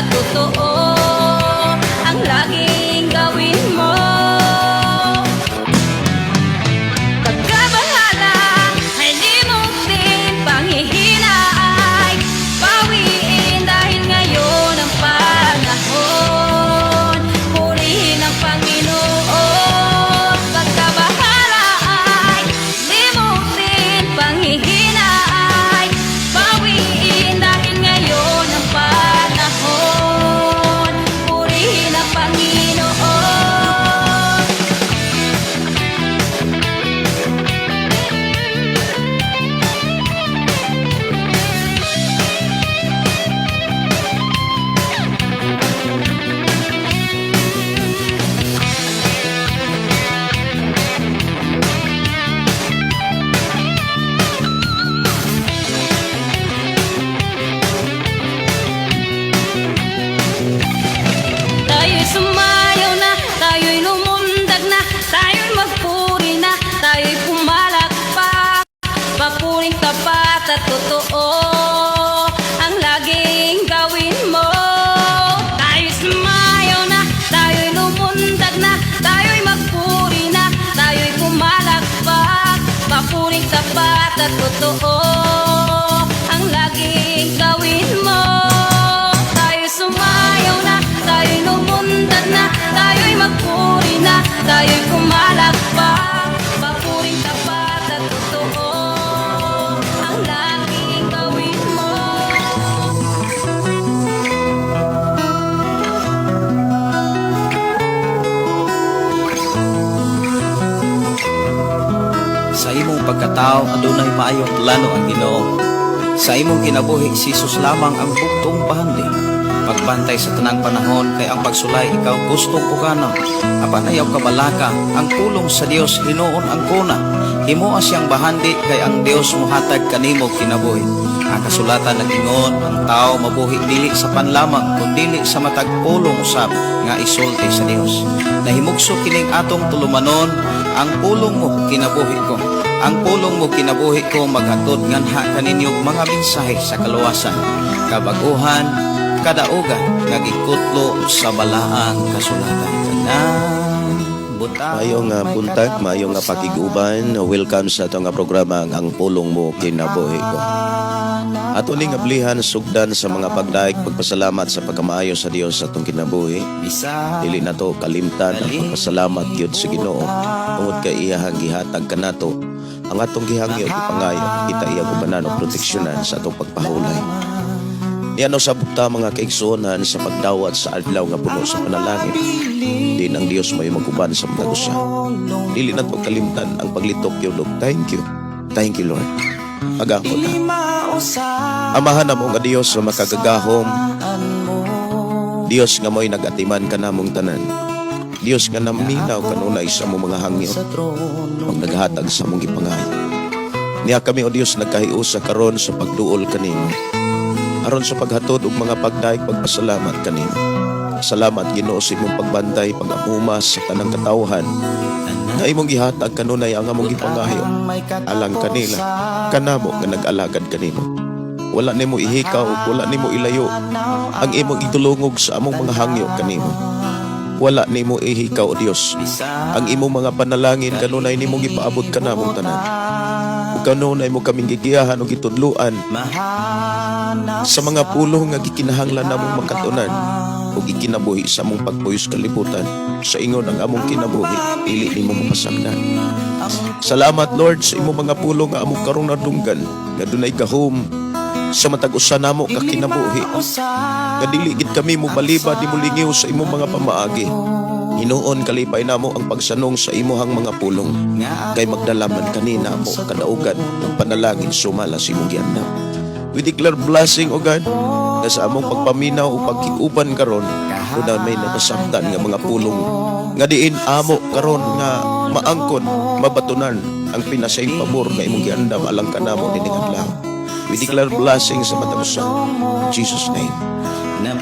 at totoo ang laging gawin mo. Pagkabahala ay limutin, panghihina ay bawiin, dahil ngayon ang panahon, purihin ang Panginoon. Pagkabahala ay limutin, panghihina ay bawiin, dahil ngayon ang panahon, purihin ang Panginoon. Tayo'y sumayaw na, tayo'y lumundag na, tayo'y magpuri na, tayo'y pumalakpak. Papuring tapat at totoo ang laging gawin mo. Tayo'y sumayaw na, tayo'y lumundag na, tayo'y magpuri na, tayo'y pumalakpak. Papuring tapat at totoo ang laging gawin mo. Tayo'y sumayaw na, tayo'y lumundag na, tayo'y magpuri na, tayo'y pumalakpak. Papuring tapat at totoo ang laging gawin mo. Sa imong pagkatao adunay maayong plano ang Ginoo. Sa imong kinabuhi, si Jesus lamang ang bugtong bahandi. Pagbantay sa tanang panahon kay ang pagsulay ikaw gustong pukanon. Apan ayaw kabalaka, ang pulong sa Dios hinuon ang kuna. Himoa siyang bahandi kay ang Dios muhatag kanimo kinabuhi. Ang kasulatan nag-ingon, ang tao mabuhi dili sa panlamang kundili sa matag pulong usab nga isulti sa Dios. Nahimugso kining atong tulumanon, ang pulong mo kinabuhi ko. Ang pulong mo kinabuhi ko maghatod nganha kaninyo mga mensahe sa kaluwasan, kabaguhan, kadaugan nga gikutlo sa balaang kasulatan. Tanang butang Maayong nga may buntag, maayong nga katapusan. pakig-uban. Welcome sa atong nga programa ang Pulong Mo Kinabuhi Ko. Ato ning ablihan sugdan sa mga pagdaig pagpasalamat sa pagkamaayo sa Dios sa atong kinabuhi. Bisan Dili na to kalimtan ang pagpasalamat gyud sa Ginoo tungod kay iyahang gihatag kanato ang atong gihangyo gipangayo kita iyang ubanan o proteksyonan sa atong pagpahulay. Niano sa bukta, mga kaigsuonan, sa pagdawat sa adlaw nga puno sa panalangin. Din ang Dios may maguban sa mga usa. Dili na to kalimtan ang paglitok yun og thank you. Thank you, Lord. Pag-ampo ta. Amahan namo nga Dios nga makagagahom. Dios nga mo'y nag-atiman kanamong tanan. Dios nga naminaw kanunay sa among mga hangyo ug naghatag sa among gipangayo. Niya kami, o Dios, nagkahiusa karon sa pagduol kanimo. Aron sa paghatod og mga pagdaig pagpasalamat kanimo. Salamat, Ginoo, sa imong pagbantay, pag-amuma sa tanang katawhan. Nga imong gihatag kanunay ang among gipangayo alang kanila, kanamo nga nag-alagad kanimo. Wala nimo ihikaw, wala nimo ilayo ang imong itulungog sa among mga hangyo kanimo. Wala nimo ihikaw, o Dios. Ang imong mga panalangin kanunay nimong gipaabot kanamong tanan. Ug kanunay mo kaming gigiyahan ug gitudluan sa mga pulong nga gikinahanglan namong makatunan ug ikinabuhi sa among pagpuyos kalibutan. Sa ingon ang among kinabuhi dili nimo mapasagdan. Salamat, Lord, sa imong mga pulong nga among karong nadunggan nga dunay gahom sa matag usa namo ka kinabuhi. Nga dili gid kami mo baliba di mo lingiw sa imong mga pamaagi. Hinuon kalipay namo ang pagsanong sa imuhang mga pulong kay magdalaman kanina mo kadaugan ng panalangin sumala sa imong giandam. We declare blessing, O God, nga sa among pagpaminaw o pagkiuban karon una may napasabtan nga mga pulong nga diin amo karon nga maangkon, mabatunan ang pinasayng pabor nga imong giandam alang kanamo nining adlaw. We declare blessing sa matag usa. In Jesus' name.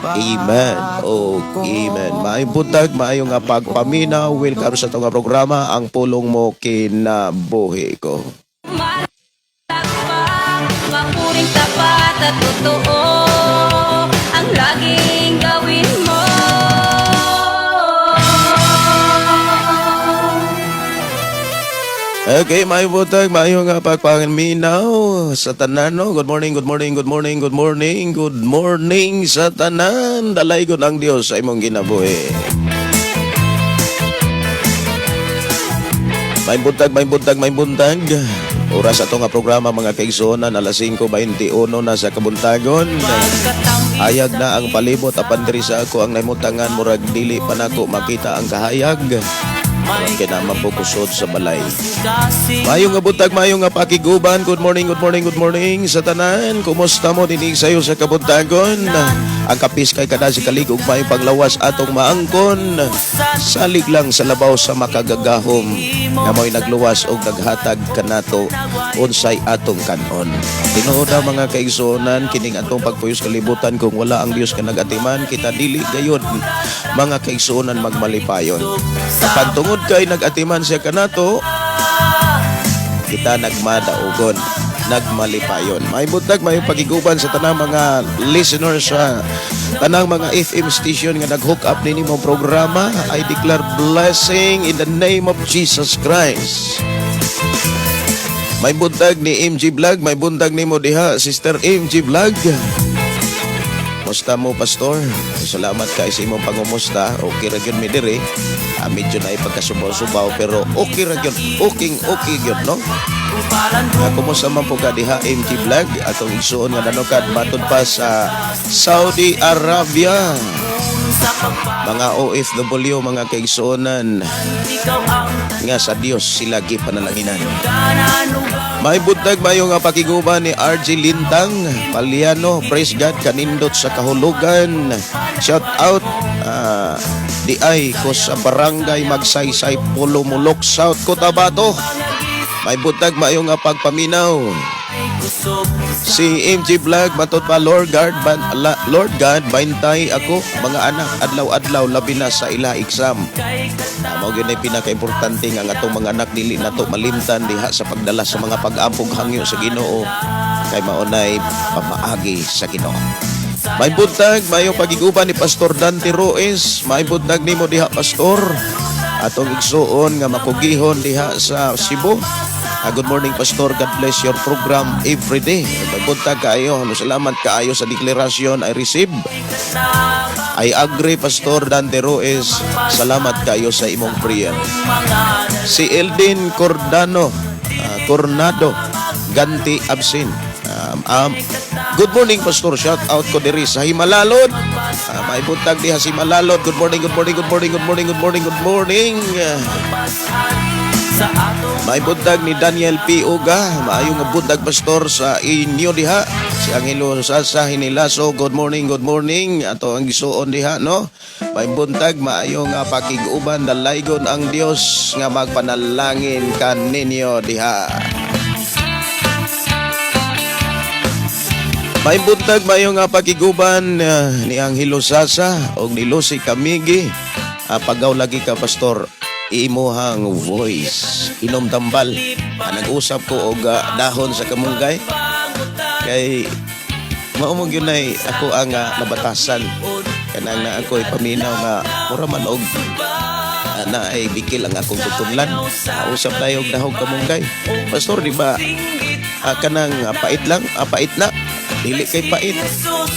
Amen. Oh, amen. Maayong buntag, maayong nga pagpaminaw. Welcome sa atong nga programa, Ang Pulong Mo Kinabuhi Ko. Malakpak, mapuring tapat at totoo ang laging gawin mo. Okay, may butag, maayo nga pagpangaminaw sa tanan, no? Good morning, good morning, good morning, good morning, good morning sa tanan. Dalaygon ang Dios sa imong kinabuhi. May buntag, may buntag, may buntag. Oras ato nga programa, mga kaigsuonan, alas 5:21 na sa kabuntagon. Hayag na ang palibot apan diri sa ako ang nahimutangan murag dili pa nako makita ang kahayag. Aron kay naman po kusod sa balay. Maayong nga buntag, maayong nga pakiguban. Good morning, good morning, good morning sa tanan. Kumusta mo dinig sayo sa kabuntagon? Ang kapis kay kada si kaligog may panglawas atong maangkon. Salig lang sa labaw sa makagagahom nga mo'y nagluwas og naghatag kanato unsay atong kanon. Tinuod na, mga kaigsuonan, kining atong pagpuyos kalibutan, kung wala ang Dios ka nagatiman, kita dili gayod, mga kaigsuonan, magmalipayon. Apan tungod kay nagatiman siya kanato, kita nagmadaugon, nagmalipayon. May buntag, may pagiguban sa tanang mga listeners sa tanang mga FM station nga nag-hook up nini mong programa. I declare blessing in the name of Jesus Christ. May buntag ni MG Vlog, may buntag nimo diha, Sister MG Vlog. Musta mo, Pastor? Salamat kay sa imong pangumusta. Okay ra gyud mi diri. Ah, medyo na ipagkasubaw-subaw pero okay ra gyud. Okay, okay gyud, no? Ah, kumusta man po ka diha, MG Vlog? Atong igsuon nga nanukad matod pa sa Saudi Arabia. Mga OFW, mga kaigsuonan, nga sa Dios sila gipanalanginan. May buntag, mayo nga pakiguban ni RG Lintang Paliano. Praise God, kanindot sa kahulugan. Shout out di ay ko sa Barangay Magsaysay, Polomolok, South Cotabato. May buntag, mayo nga pagpaminaw. Si MG Vlog matod pa, Lord God ban, Lord God, bantay ako mga anak adlaw-adlaw, labi na sa ila exam. Mao gyud nay pinakaimportante nga ang atong mga anak dili nato malimtan diha sa pagdala sa mga pag-ampog hangyo sa Ginoo kay mao nay pamaagi sa Ginoo. May buntag, mayo pagiguban ni Pastor Dante Ruiz. May buntag nimo diha, Pastor. Atong igsuon nga makugihon diha sa Cebu. Ah, good morning, Pastor. God bless your program every day. May buntag kaayo. Salamat kaayo sa deklarasyon I receive. I agree, Pastor Dante Ruiz. Salamat kayo sa imong prayer. Si Eldin Cordano, Cornado, Ganti Absin. Good morning, Pastor. Shout out ko diri sa Himalalod. May buntag diha si Himalalod. Good morning, good morning, good morning, good morning, good morning, good morning. May buntag ni Daniel P. Uga. Maayong nga buntag, Pastor, sa inyo diha. Si Angelo Sasa Hinilaso. Good morning, good morning. Ato ang gisuon diha, no? May buntag, maayong nga pakig-uban, dalaygon ang Dios nga magpanalangin kaninyo diha. May buntag, maayong nga pakiguban ni Angelo Sasa og ni Lucy Kamigi. Pagaw lagi ka, Pastor, imuhang voice. Inom tambal. Nag-usap ko og dahon sa kamunggay. Kay mao mo gyud nay ako ang nabatasan. Kanang na ako ipaminaw nga mura man og na ay bikil ang akong tutunlan. Usap tayo og dahong kamunggay. Pastor, di ba kanang pait lang, pait na. Dili kay pait.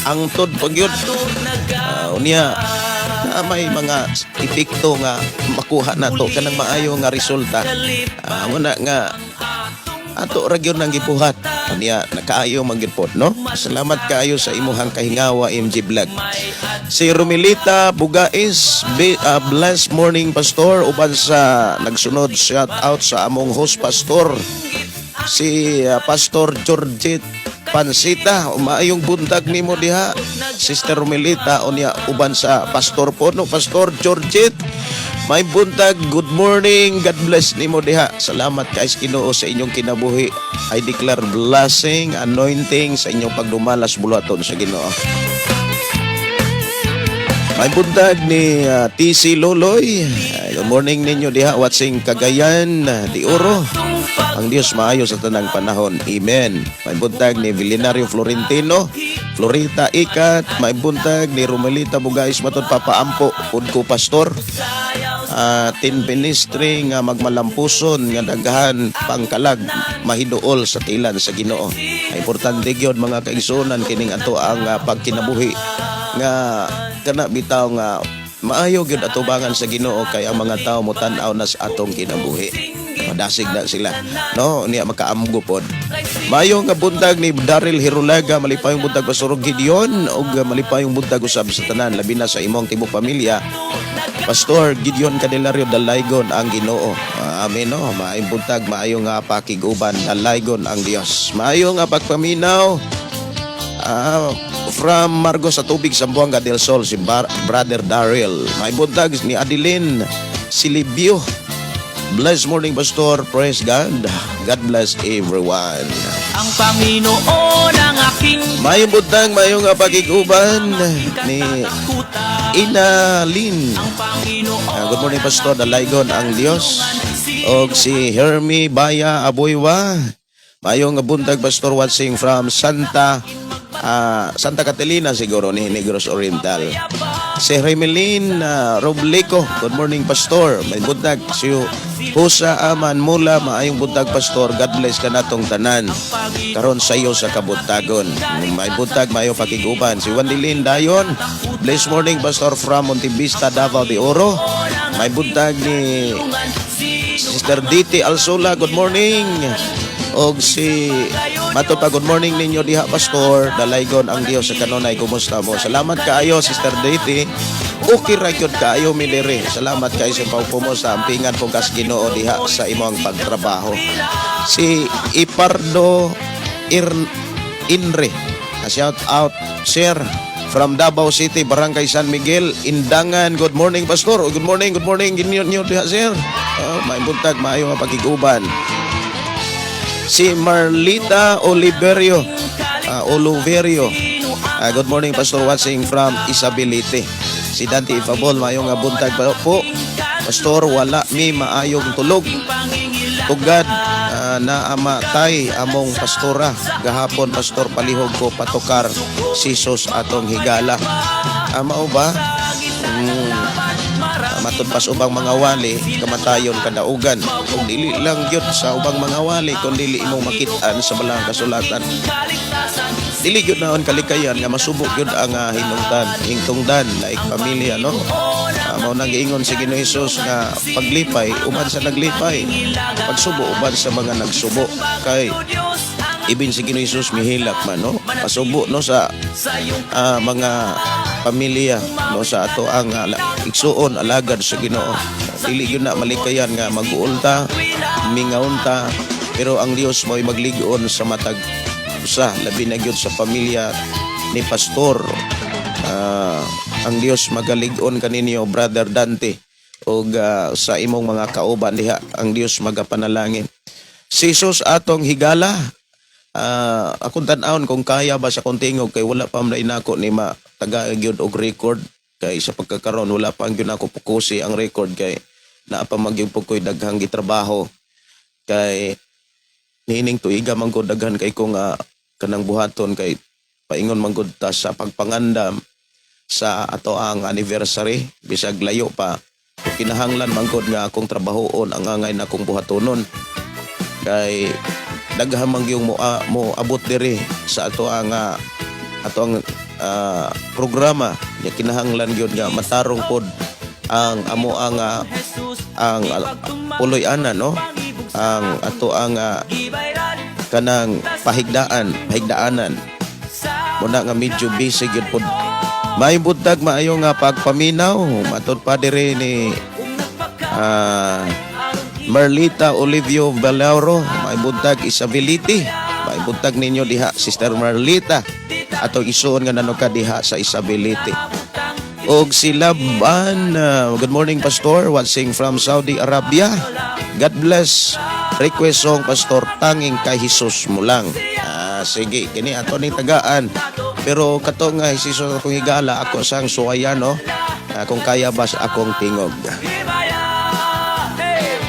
Ang tod pag yun. Unya, na may mga epekto nga makuha nato kanang maayo nga resulta. Muna nga ato ra gyud nang gibuhat. Unya nakaayo man gyud pod, no? Salamat kaayo sa imuhang kahingawa, MG Vlog. Si Romilita Bugais, blessed morning, Pastor, uban sa nagsunod, shout out sa among host pastor si Pastor Georgette Pansita. Maayong buntag nimo diha, Sister Romilita, unya uban sa pastor po, no, Pastor Georgette. May buntag, good morning, God bless nimo diha. Salamat kay sa Ginoo sa inyong kinabuhi. I declare blessing, anointing sa inyong pagdumalas buluhaton sa Ginoo. May buntag ni TC Loloy. Good morning ninyo diha watching Cagayan de Oro. Ang Dios maayo sa tanang panahon. Amen. May buntag ni Villinario Florentino. Florita Ikat, maayong buntag ni Romelita Bugais, matod papaampo pud ko, pastor. Team ministry nga magmalampuson nga daghan pangkalag mahiduol sa tilan sa Ginoo. Ay, importante gyud, mga kaigsuonan, kining ato ang pagkinabuhi nga kana bitaw nga maayo gyud atubangan sa Ginoo kay ang mga tao motan-aw na sa atong kinabuhi. Madasig na sila. No, niya makaamgo pod. Maayong nga buntag ni Daryl Hirulaga, malipayong buntag, Pastor Gideon, ug malipayong buntag usab sa tanan, labi na sa imong tibok pamilya. Pastor Gideon Candelario, dalaygon ang Ginoo. Amen, no. Maayong buntag, maayong nga pakig-uban, dalaygon ang Dios. Maayo nga pagpaminaw. From Margos sa Tubig, Zamboanga del Sol, si Brother Daryl. Maayong buntag ni Adeline Silibio. Blessed morning, Pastor. Praise God. God bless everyone. Ang Panginoon ang aking Maayong buntag, maayong nga pakig-uban ni Ina Lynn. Ang Panginoon Good morning, Pastor. Dalaygon ang Dios. Og si Hermie Baya Aboywa. Maayong nga buntag, Pastor, watching from Santa Catalina siguro ni Negros Oriental. Si Remeline Robleco. Good morning, Pastor. Maayong buntag. Si Husa Aman Mula, maayong buntag, Pastor. God bless kanatong tanan. Karon sa iyo sa kabuntagon. Maayong buntag, maayo pakiguban. Si Wandilin Dayon. Bless morning, Pastor, from Montevista, Davao de Oro. Maayong buntag ni Sister Diti Alsola, good morning. Og si Mato pa, good morning ninyo diha, Pastor. Dalaygon ang Dios sa kanunay. Kumusta mo? Salamat kaayo, Sister Diti. Okay ra gyud kaayo mi diri. Salamat kaayo sa pagpumusta. Ampingan po kas Ginoo diha sa imong pagtrabaho. Si Ipardo Inre. A shout out, sir, from Davao City, Barangay San Miguel, Indangan. Good morning, Pastor. Oh, good morning, good morning. Ginyo niyo diha, sir. Oh, maayong buntag, maayo nga pakiguban. Si Marlita Oliverio, Oliverio. Good morning, Pastor, watching from Isabelite. Si Dante Ifabol, maayong nga buntag pa po. Pastor, wala mi maayong tulog. Tugad na amatay among pastora gahapon, Pastor, palihog ko patukar si Jesus atong higala. Mao ba? Matud pas ubang mga wali, kamatayon kadaugan. Ug dili lang gyud sa ubang mga wali kun dili imong makit-an sa balang kasulatan. Dili gyud naon kalikayan nga masubo gyud ang hinungtan, hingtungdan like pamilya, no. Mao nang giingon si Ginoo Hesus nga paglipay uban sa naglipay, pagsubo uban sa mga nagsubo, kay ibin si Ginoo Hesus mihilak man, no, pasubo, no, sa mga pamilya, no, sa ato ang igsuon alagad sa Ginoo. Dili gyud na malikayan nga mag-uol ta, mingaon ta, pero ang Dios mo'y magligon sa matag usa, labi na gyud sa pamilya ni pastor. Ang Dios magalig-on kaninyo, Brother Dante, ug sa imong mga kauban diha. Ang Dios magapanalangin. Si Jesus atong higala. Akong tan-awon kung kaya ba sa akong tingog kay wala pa man nako ni ma taga gyud og record, kay sa pagkakaron wala pa gyud nako pukusi ang record kay naa pa man gyud ko'y daghang gitrabaho, kay niining tuiga man gud daghan kay ko nga kanang buhaton, kay paingon man gud ta sa pagpangandam sa ato ang anniversary bisag layo pa. Kinahanglan man gud nga akong trabahoon ang angay na akong buhatonon kay daghan man gyud mo abot diri sa ato ang programa nya. Kinahanglan gyud nga matarong pod ang amo ang puloy-anan, no, ang ato ang kanang pahigdaan, pahigdaanan muna nga medyo busy gyud pod. May buntag, maayo nga pagpaminaw, matud pa diri ni Merlita Olivio Balauro, may buntag Isabelite. May buntag ninyo diha, Sister Merlita. Atong isuon nga nanuka diha sa Isabelite. Og si Laban, good morning, Pastor, watching from Saudi Arabia. God bless. Request song, Pastor, "Tanging kay Jesus mo lang." Sige, kini ato ning tagaan. Pero kato nga Jesus akong higala, ako sang suwayan, no. Kung kaya ba sa akong tingog. Himaya. Hey!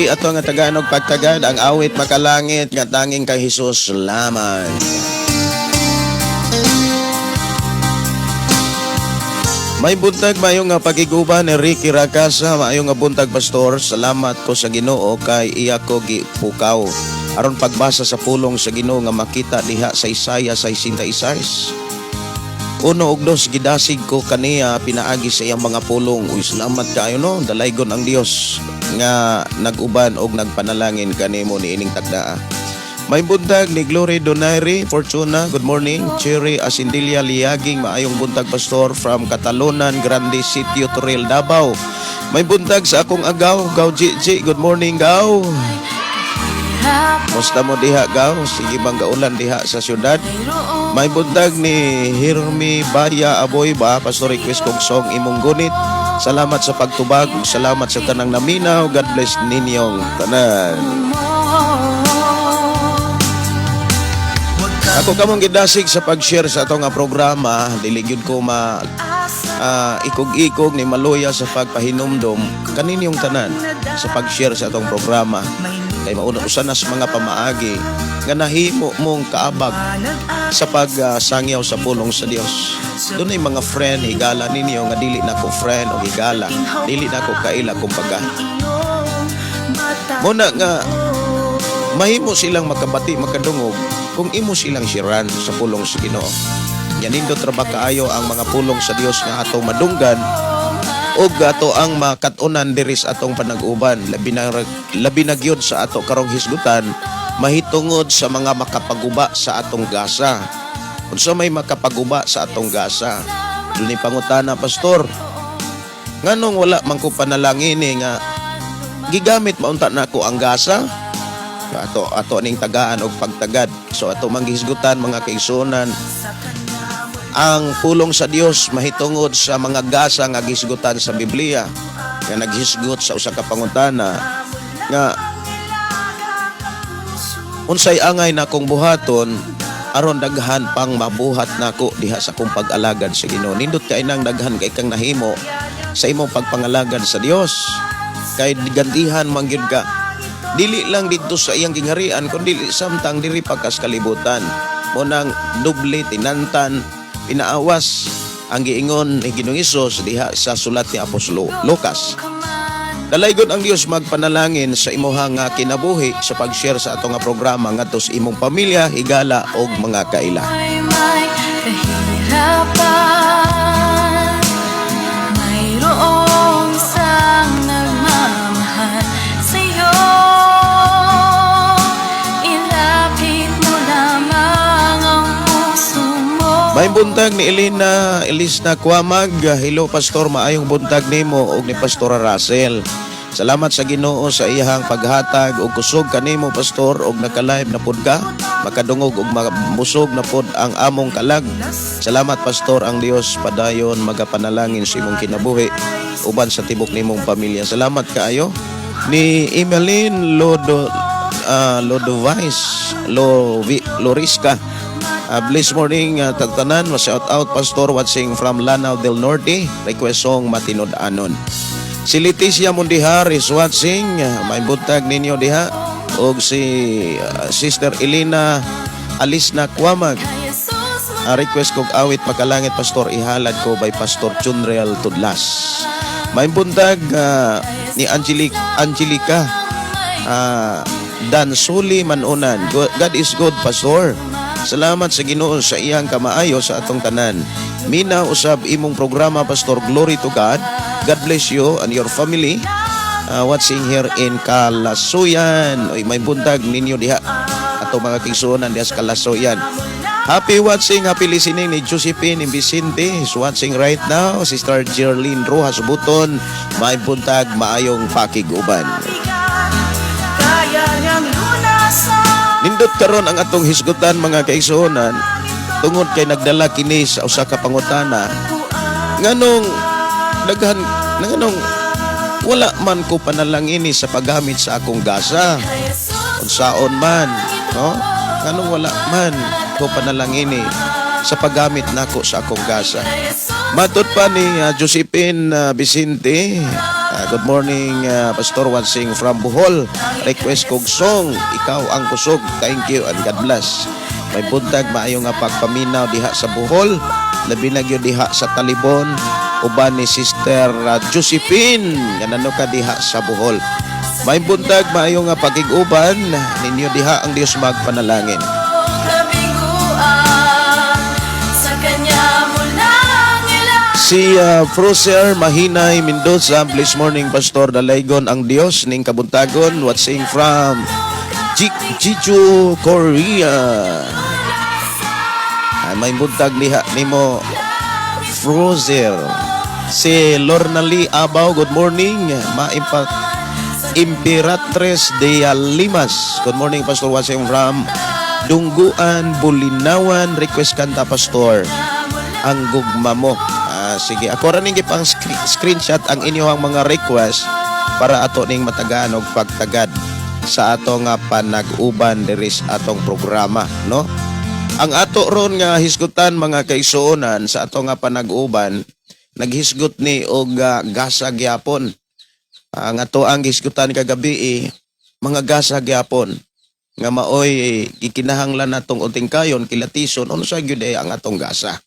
Ato nga tagaan og pagtagad ang awit "Makalangit" nga tanging kay Hesus lamang. May buntag, maayong nga pagiguba ni Ricky Rakasa. Maayong nga buntag, pastor. Salamat ko sa Ginoo kay iya ko gipukaw aron pagbasa sa pulong sa Ginoo nga makita diha sa Isaiah 66:1 ug 2. Gidasig ko kaniya pinaagi sa iyang mga pulong. Uy, salamat kaayo, no. Dalaygon ang Dios nga nag-uban og nagpanalangin kanimo niining takdaa. May buntag ni Glory Donaire Fortuna, good morning. Cherry Asindilia Liaging, maayong buntag, pastor, from Catalonan Grande, Sitio Toril, Davao. May buntag sa akong agaw, Gaw GG, good morning, Gaw. Musta mo diha, Gaw? Sige bang gaulan diha sa syudad? May buntag ni Hirmi Baya Aboy ba, pastor, request kog song "Imong Gunit". Salamat sa pagtubag ug salamat sa tanang naminaw. God bless ninyong tanan. Ako kamong gidasig sa pag-share sa atong nga programa, dili gyud ko ma ikog-ikog ni maluya sa pagpahinumdom kaninyong tanan sa pag-share sa atong programa. Kay mauna usa na sa mga pamaagi nga nahimo mong kaabag sa pagsangyaw sa pulong sa Dios. Dunay mga friend, higala ninyo nga dili na ko friend o higala, dili na ko kaila kumbaga. Muna nga mahimo silang makabati, makadungog kung imo silang sharean sa pulong sa Ginoo. Yan, nindot ra ba kaayo ang mga pulong sa Dios nga atong madunggan ug ato ang makat-unan diri sa atong panag-uban, labi na gyud sa ato karong hisgutan mahitungod sa mga makapaguba sa atong gasa. Unsa may makapaguba sa atong gasa? Dunay pangutana, "Pastor, nganong wala man ko panalangin nga gigamit maunta nako ang gasa?" Ato ning tagaan og pagtagad. So ato manghisgutan, mga kaigsuonan, ang pulong sa Dios mahitungod sa mga gasa nga gisgutan sa Biblia, nga naghisgot sa usa ka pangutana nga unsay angay nakong buhaton aron daghan pang mabuhat nako diha sa akong pag-alagad sa Ginoo. Nindot kay nang daghan kay kang nahimo sa imong pagpangalagad sa Dios kay gantihan man gyud ka dili lang didto sa iyang gingharian kundi samtang diri pa kas kalibutan mo nang doble tinantan pinaawas ang giingon ni Ginoong Hesus diha sa sulat ni Apostolo Lucas. Dalaygon ang Dios magpanalangin sa imuha nga kinabuhi sa pag-share sa ato nga programa ngadto sa imong pamilya, higala og mga kaila. Ay may kahirapan, mayroong isang nagmamahal sa'yo. Ilapit mo lamang ang puso mo. May buntag ni Elena Elisna Kwamag. Hello, pastor, maayong buntag nimo og ni Pastora Russell. Salamat sa Ginoo sa iyang paghatag og kusog kanimo, pastor, og naka-live na pud ka. Makadungog og mabusog na pud ang among kalag. Salamat, pastor, ang Dios padayon magapanalangin sa imong kinabuhi uban sa tibok nimong pamilya. Salamat kaayo. Ni Emeline Lodo Lodovice Lovi Loriska. Blessed morning, tagtanan. Shout out, pastor, watching from Lanao del Norte. Request song "Matinud-anon". Si Leticia Mundihar is watching. May buntag ninyo diha. Og si Sister Elena Alisna Kwamag. Request kog awit "Makalangit", pastor, ihalad ko by Pastor Chunriel Tudlas. May buntag ni Angelica Dansuli Manunan. God is good, pastor. Salamat sa Ginoo sa iyang kamaayo sa atong tanan. Minaw usab imong programa, pastor. Glory to God. God bless you and your family. Watching here in Kalasuyan. Oy, may buntag ninyo diha. Ato mga kaigsuonan diha sa Kalasuyan. Happy watching, happy listening ni Josephine Vicente is watching right now. Sister Jerlyn Rojas Buton, may buntag, maayong pakig-uban. Kaya niyang lunasan. Nindot karon ang atong hisgutan, mga kaigsuonan, tungod kay nagdala kini sa usa ka pangutana nganong daghan, nganong wala man ko panalangini sa paggamit sa akong gasa, unsaon man, no, nganong wala man ko panalangini sa paggamit nako sa akong gasa. Matod pa ni Josephine Vicente, Good morning, Pastor Wansing from Bohol. Request kog song, "Ikaw ang Kusog." Thank you and God bless. May buntag, maayo nga pagpaminaw diha sa Bohol. Labi na gyud diha sa Talibon uban ni Sister Josephine nga ka diha sa Bohol. May buntag, maayo nga pagig-uban ninyo diha, ang Dios magpanalangin. Kabiguan sa kanya mo lang ilang Si Froser Mahinay Mendoza, blessed morning, Pastor. Dalaygon ang Dios ning kabuntagon, watching from Jeju, Korea. Ay, may buntag diha nimo, Frozer. Si Lorna Lee Abaw, good morning. Maimpa Imperatres de Limas. Good morning, Pastor, watching from Dungguan, Bulinawan. Request kanta, Pastor, "Ang Gugma Mo." Ah, sige, ako ra ning gipang screenshot ang inyong mga request para ato ning matagaan og pagtagad sa ato nga panag-uban diri sa atong programa, no? Ang ato ron nga hisgutan, mga kaigsuonan, sa ato nga panag-uban, naghisgot ni og gasa gyapon. Ang ato ang hisgutan kagabi eh, mga gasa gyapon nga maoy eh, gikinahanglan natong utingkayon, kilatison unsa gyud eh ang atong gasa.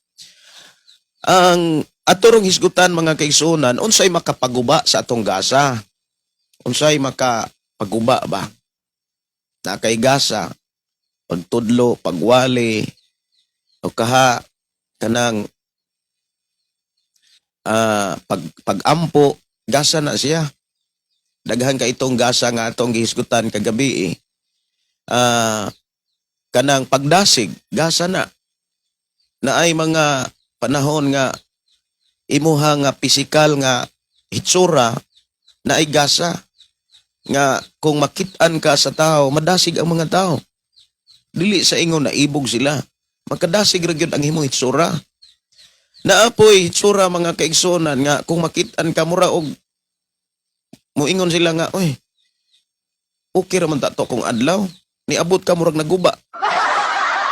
Ang ato rong hisgutan, mga kaigsuonan, unsay makapaguba sa atong gasa? Unsay makapaguba ba? Na kay gasa, pagtudlo, pagwali, o kaha kanang pagampo, gasa na siya. Daghan ka itong gasa nga atong gihisgutan kagabi eh. Kanang pagdasig, gasa na. Naay mga panahon nga imuha nga pisikal nga hitsura na ay gasa nga kung makitaan ka sa tao, madasig ang mga tao. Dili sa ingon naibog sila, makadasig ra gyud ang imong hitsura. Naapoy hitsura, mga kaigsuonan, nga kung makitaan ka, mura og muingon sila nga, "Oy, okay ra man ta to kung adlaw niabot ka, murag naguba."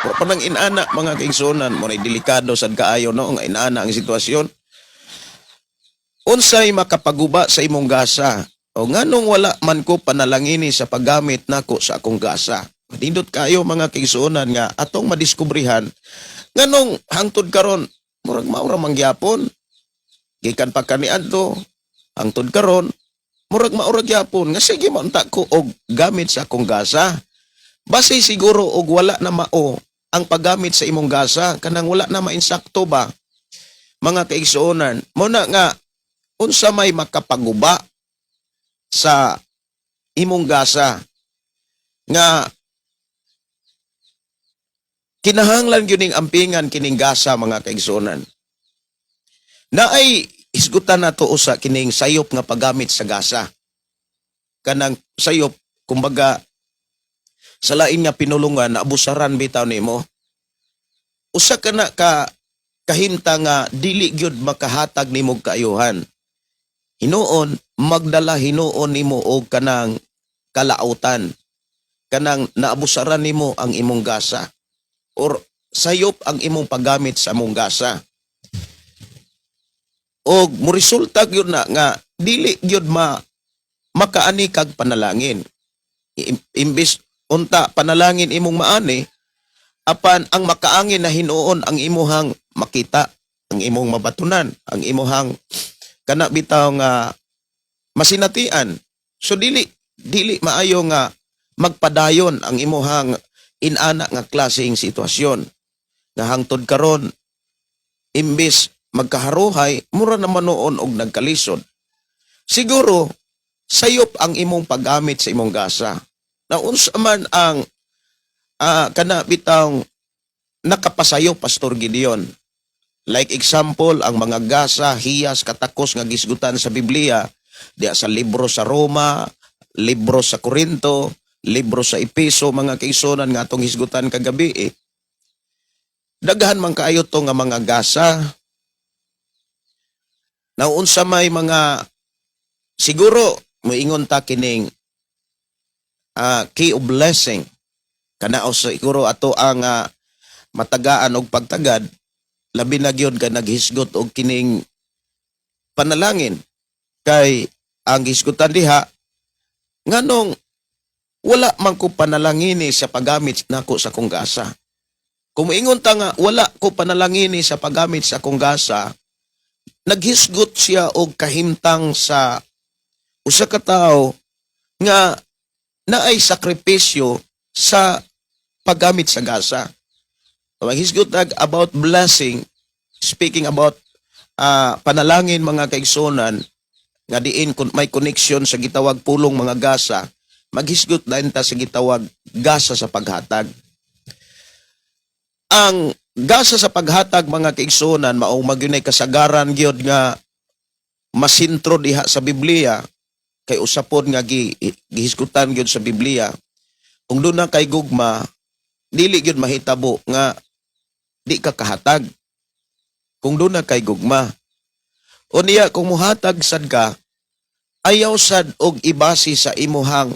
Mura pa nang inana, mga kaigsuonan mo, delikado sad kaayo, no, nga inana ang sitwasyon. Unsay makapaguba sa imong gasa? O nganong wala man ko panalangini sa paggamit nako sa akong gasa? Nindot kayo, mga kaigsuonan, nga atong madiskubrihan nganong hangtod karon murag maura man gyapon. Gikan pa kaniadto hangtod karon, murag maura gyapon nga sige man ta ko og gamit sa akong gasa. Base siguro og wala na mao ang paggamit sa imong gasa, kanang wala na mainsakto ba, mga kaigsuonan. Mo na nga unsa may makapaguba sa imong gasa nga kinahanglan gyud ning ampingan kining gasa, mga kaigsuonan? Naay hisgutan nato usa kining sayop nga paggamit sa gasa. Kanang sayop, kumbaga sa lain nga pinulungan, naabusaran bitaw nimo. Usa ka na ka kahimta nga dili gyud makahatag nimo og kaayuhan. Hinuon magdala hinuon nimo og kanang kalautan. Kanang naabusaran nimo ang imong gasa or sayop ang imong paggamit sa imong gasa. Og moresulta gyud na nga dili gyud ma makaani kag panalangin. Imbis unta panalangin imong maani, apan ang makaangin na hinuon ang imuhang makita, ang imong mabatunan, ang imuhang kana bitaw nga masinatian. So dili dili maayo nga magpadayon ang imuhang inana nga klaseng sitwasyon nga hangtod karon, imbes magkaharuhay, mura naman noon og nagkalisod. Siguro sayop ang imong paggamit sa imong gasa. Na unsa man ang kana bitawng nakapasayop, Pastor Gideon? Like example, ang mga gasa, hiyas, katakos nga gisgutan sa Biblia diya sa libro sa Roma, libro sa Korinto, libro sa Epeso, mga kaigsuonan, nga atong hisgutan kagabi eh. Daghan man kaayo to nga mga gasa. Naunsa may mga siguro moingon ta kining key of blessing kana o siguro ato ang matagaan og pagtagad, labi na gyud ka naghisgot og kining panalangin, kay ang Ang gisgutan diha, nganong wala man ko panalangini sa paggamit nako sa kong gasa? Kung moingon ta nga wala ko panalangini sa paggamit sa akong gasa, naghisgot siya og kahimtang sa usa ka tawo nga naay sakripisyo sa paggamit sa gasa. Maghisgot nag about blessing, speaking about panalangin, mga kaigsunan, nga diin kun may connection sa gitawag pulong mga gasa, maghisgot dayon ta sa gitawag gasa sa paghatag. Ang gasa sa paghatag, mga kaigsunan, mao magyunay kasagaran gyud nga masintro diha sa Biblia kay usapon nga gihisgutan gyud sa Biblia. Kung doon na kay gugma, dili gyud mahitabo nga di ka kahatag kung doon na kay gugma. O niya, kung muhatag sad ka, ayaw sad og ibase sa imuhang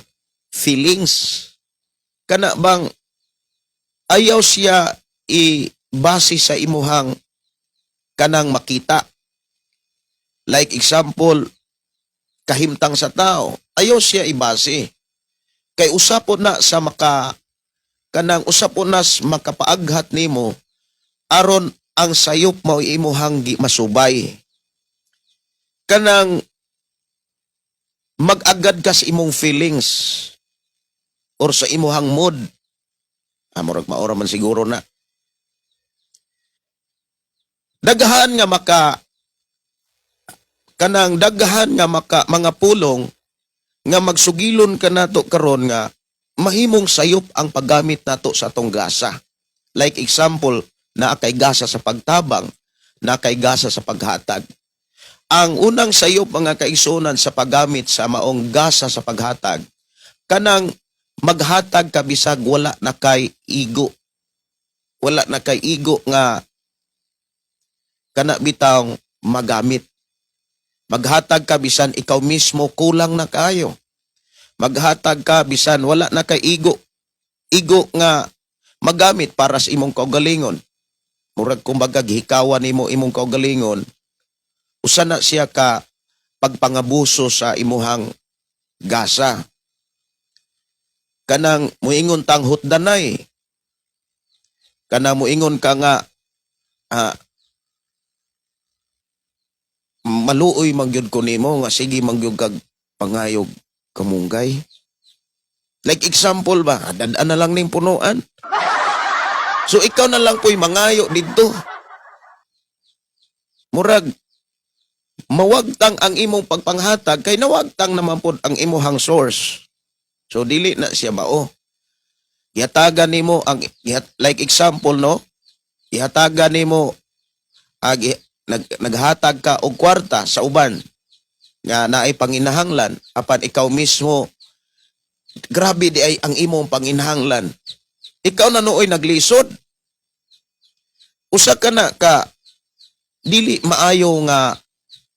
feelings. Kana bang ayaw siya ibase sa imuhang kanang makita. Like example, kahimtang sa tao, ayaw siya ibase. Kay usapon na sa maka kanang usapon na sa makapaaghat nimo aron ang sayop mao imuhang masubay. Kanang mag-agad ka sa imong feelings or sa imuhang mood. Ah, murag maora man siguro na. Daghan nga maka kanang daghan nga maka mga pulong nga magsugilon ka nato karon nga mahimong sayop ang paggamit nato sa atong gasa. Like example, naa kay gasa sa pagtabang, naa kay gasa sa paghatag. Ang unang sayop, mga kaigsunan, sa paggamit sa maong gasa sa paghatag, kanang maghatag ka bisag wala na kay igo. Wala na kay igo nga kana bitawng magamit. Maghatag ka bisan ikaw mismo kulang na kayo. Maghatag ka bisan wala na kay igo. Igo nga magamit para sa imong kaugalingon. Murag kumbaga gihikawan nimo imong kaugalingon. Usa na siya ka pagpangabuso sa imuhang gasa. Kanang muingon tang hutdanay. Kanang muingon ka nga maluoy man gyud ko nimo nga sige man gyud kag pangayog kamunggay. Like example ba, dad-an na lang ning punuan. So ikaw na lang po'y mangayo didto. Murag mawagtang ang imong pagpanghatag kay nawagtang naman pod ang imuhang source. So dili na siya mao. Gihatagan nimo ang like example, no? Ihatagan nimo naghatag ka og kwarta sa uban nga naay panginahanglan, apan ikaw mismo grabe di ay ang imong panginahanglan. Ikaw na nooy naglisod. Usa ka na ka dili maayo nga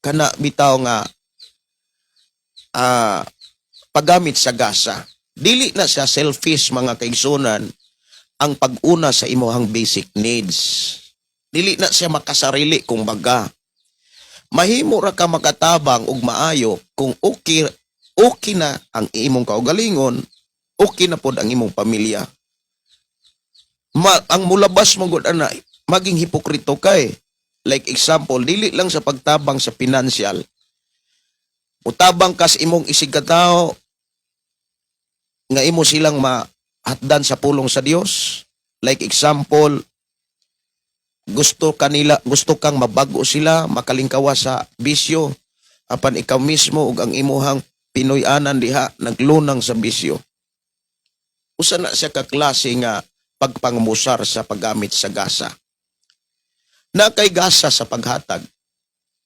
kana bitaw nga paggamit sa gasa. Dili na siya selfish, mga kaigsunan, ang pag-una sa imuhang basic needs. Dili na siya makasarili kung baga. Mahimo ra ka makatabang og maayo kung okay okay na ang imong kaugalingon, okay na pod ang imong pamilya. Ang mulabas mo gud ana, maging hipokrito ka eh. Like example, dili lang sa pagtabang sa financial. Mutabang ka sa imong isig katao nga imo silang mahatdan sa pulong sa Dios. Like example, gusto kanila, gusto kang mabago sila, makalingkawa sa bisyo, apan ikaw mismo ug ang imuhang Pinoy-anan diha naglunang sa bisyo. Usa na siya ka klase nga pagpangumusar sa paggamit sa gasa. Na kay gasa sa paghatag,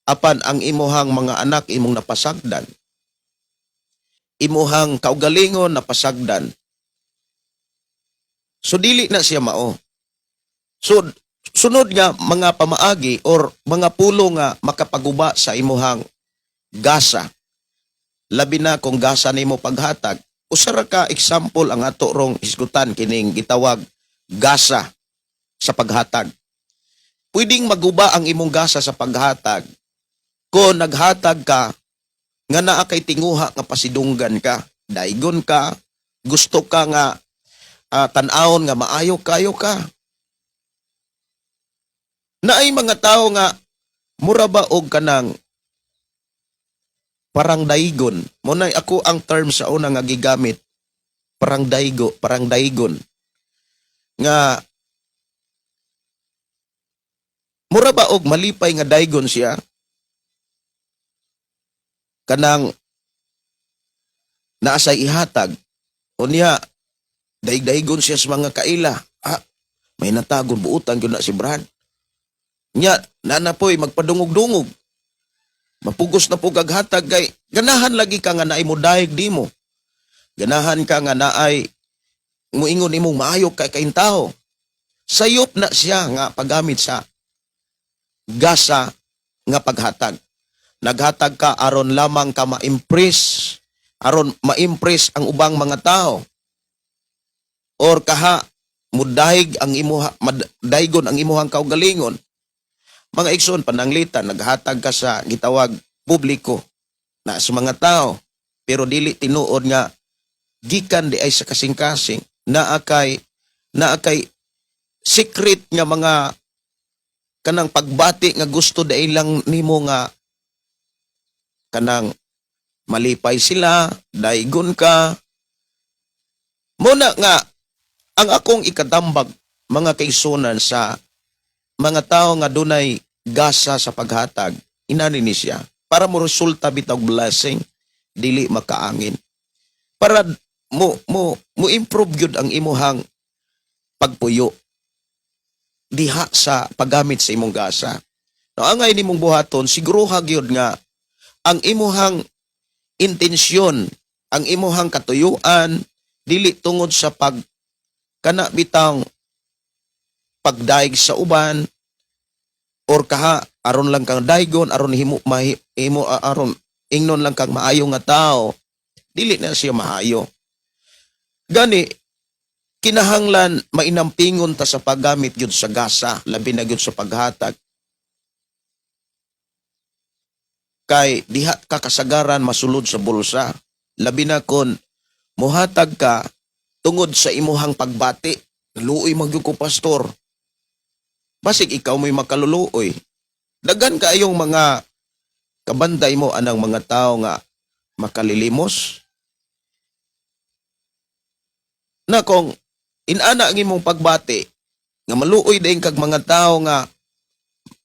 apan ang imuhang mga anak imong napasagdan, imuhang kaugalingon napasagdan. So dili na siya mao. So sunod nga mga pamaagi or mga pulo nga makapaguba sa imuhang gasa. Labi na kung gasa nimo paghatag. Usa ra ka example ang ato rong hisgutan kining gitawag gasa sa paghatag. Pwedeng maguba ang imong gasa sa paghatag kung naghatag ka Nga naa kay tinguha nga pasidunggan ka, daigon ka, gusto ka nga tan-awon nga maayo kayo ka. Naay mga tao nga mura ba og kanang parang daigon. Mao na ako ang term sa una nga gigamit. Parang daigo, parang daigon. Nga mura ba og malipay nga daigon siya? Kanang naa say ihatag. Unya, daig-daigon siya sa mga kaila. Ah, may natagon buutan gyud na si Brad. Nya, nana po'y magpadungog-dungog. Mapugos na po gaghatag kay ganahan lagi ka nga naay mo daig di mo. Ganahan ka nga naay muingon imong maayo kay kaintaho. Sayop na siya nga paggamit sa gasa nga paghatag. Naghatag ka aron lamang ka ma-impress, aron ma-impress ang ubang mga tao. Or kaha mudahig ang imuha madaygon ang imuhang kaugalingon. Mga igsoon, pananglitan, naghatag ka sa gitawag publiko na sa mga tao, pero dili tinuod nga gikan di ay sa kasing-kasing. Naa kay secret nga mga kanang pagbati nga gusto dai lang nimo nga kanang malipay sila, daigon ka. Muna nga ang akong ikadambag, mga kaigsunan, sa mga tao nga dunay gasa sa paghatag, inani ni siya para mo resulta bitaw blessing, dili makaangin, para mo improve gyud ang imuhang pagpuyo diha sa paggamit sa imong gasa. No, angay nimong buhaton, siguruha gyud nga ang imuhang intensyon, ang imuhang katuyuan, dili tungod sa pag kana bitang pagdaig sa uban or kaha aron lang kang daigon, aron himo mahi, himo aron ingnon lang kang maayo nga tao. Dili na siya maayo. Gani kinahanglan mainampingon ta sa paggamit gyud sa gasa, labi na gyud sa paghatag, kay diha ka kasagaran masulod sa bulsa, labi na kon muhatag ka tungod sa imuhang pagbati. "Luoy man gyud ko, pastor." Basig ikaw mo'y makaluluoy. Daghan kaayong mga kabanday mo anang mga tao nga makalilimos. Na kung inana ang imong pagbati nga maluoy din kag mga tao nga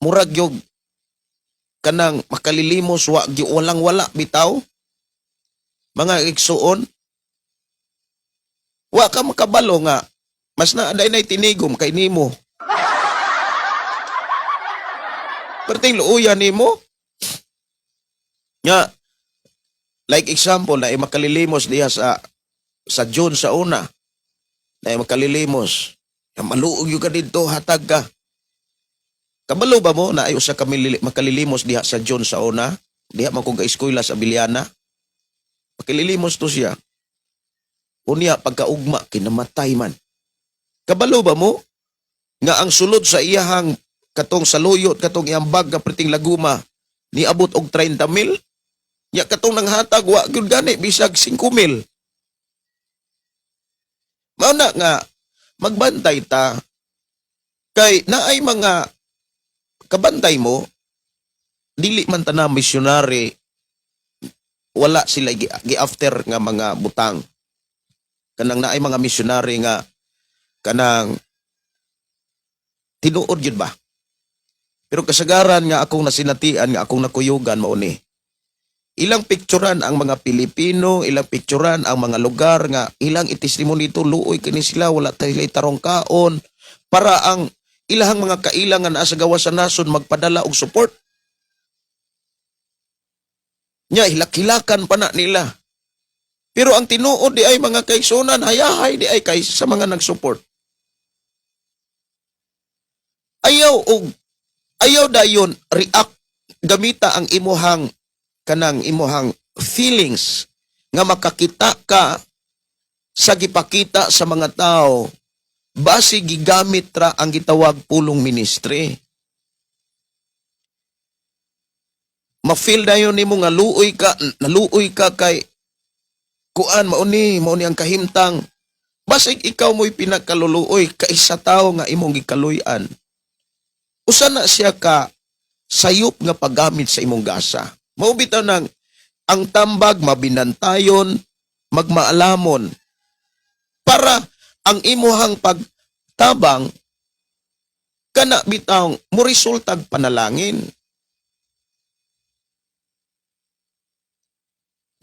murag yog kanang makalilimos, wa gyud, walang wala bitaw, mga igsuon, wa ka makabalo nga mas na day nay tinigom kay nimo. Perting luoya nimo nga, like example na makalilimos diha sa June sa una na makalilimos nga maluog gyud ka didto, hatag ka. Kabalo ba mo na ay usa ka makalilimos diha sa June sa una, diha man kong ka-eskwela sa Biliana? Makalilimos to siya. Unya pagkaugma kinamatay man. Kabalo ba mo nga ang sulod sa iyahang katong saluyot, katong iyang bag nga perting laguma, niabot og 30 mil? Ya katong nanghatag wa gyud gani bisag 5 mil. Mao na nga magbantay ta kay naay mga kabantay mo, dili man tanan missionary wala sila gi-after nga mga butang. Kanang naay mga missionary nga kanang tinuod gyud ba, pero kasagaran nga akong nasinatian, nga akong nakuyugan, mao ni ilang picturan ang mga Pilipino, ilang picturan ang mga lugar nga ilang itestimony dito, luoy kini sila, wala tayo tarong kaon, para ang ilahang mga kaila nga naa sa gawas sa nasod magpadala og support. Nya hilak-hilakan pa na nila. Pero ang tinuod di ay, mga kaigsunan, hayahay di ay kay sa mga nag-support. Ayaw og ayaw dayon react, gamita ang imuhang kanang imuhang feelings nga makakita ka sa gipakita sa mga tao, basi gigamit ra ang gitawag pulong ministry. Ma-feel dayon nimo nga luoy ka, naluoy ka kay kuan, mao ni ang kahimtang. Basig ikaw mo'y pinakaluluoy kaysa tawo nga imong gikaluy-an. Usa na siya ka sayop nga paggamit sa imong gasa. Mao bitaw nang ang tambag mabinantayon, magmaalamon para ang imuhang pagtabang kana bitaw mo resultag panalangin.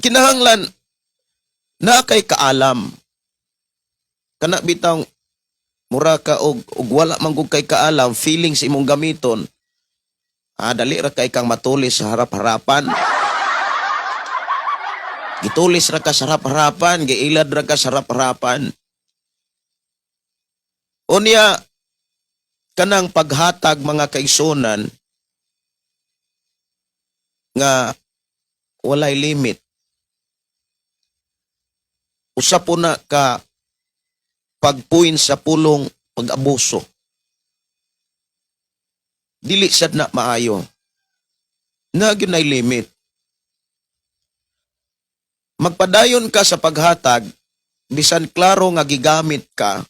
Kinahanglan na kay kaalam. Kana bitaw mura ka og wala man gud kay kaalam, feelings imong gamiton. Ah, dali ra kay kang matulis sa harap-harapan. Gitulis ra ka sa harap-harapan, giilad ra ka sa harap-harapan. Unya, kanang paghatag, mga kaigsuonan, nga walay limit. Usa po na ka pagpuin sa pulong pag-abuso. Dili sad na maayo. Na gyud limit. Magpadayon ka sa paghatag bisan klaro nga gigamit ka,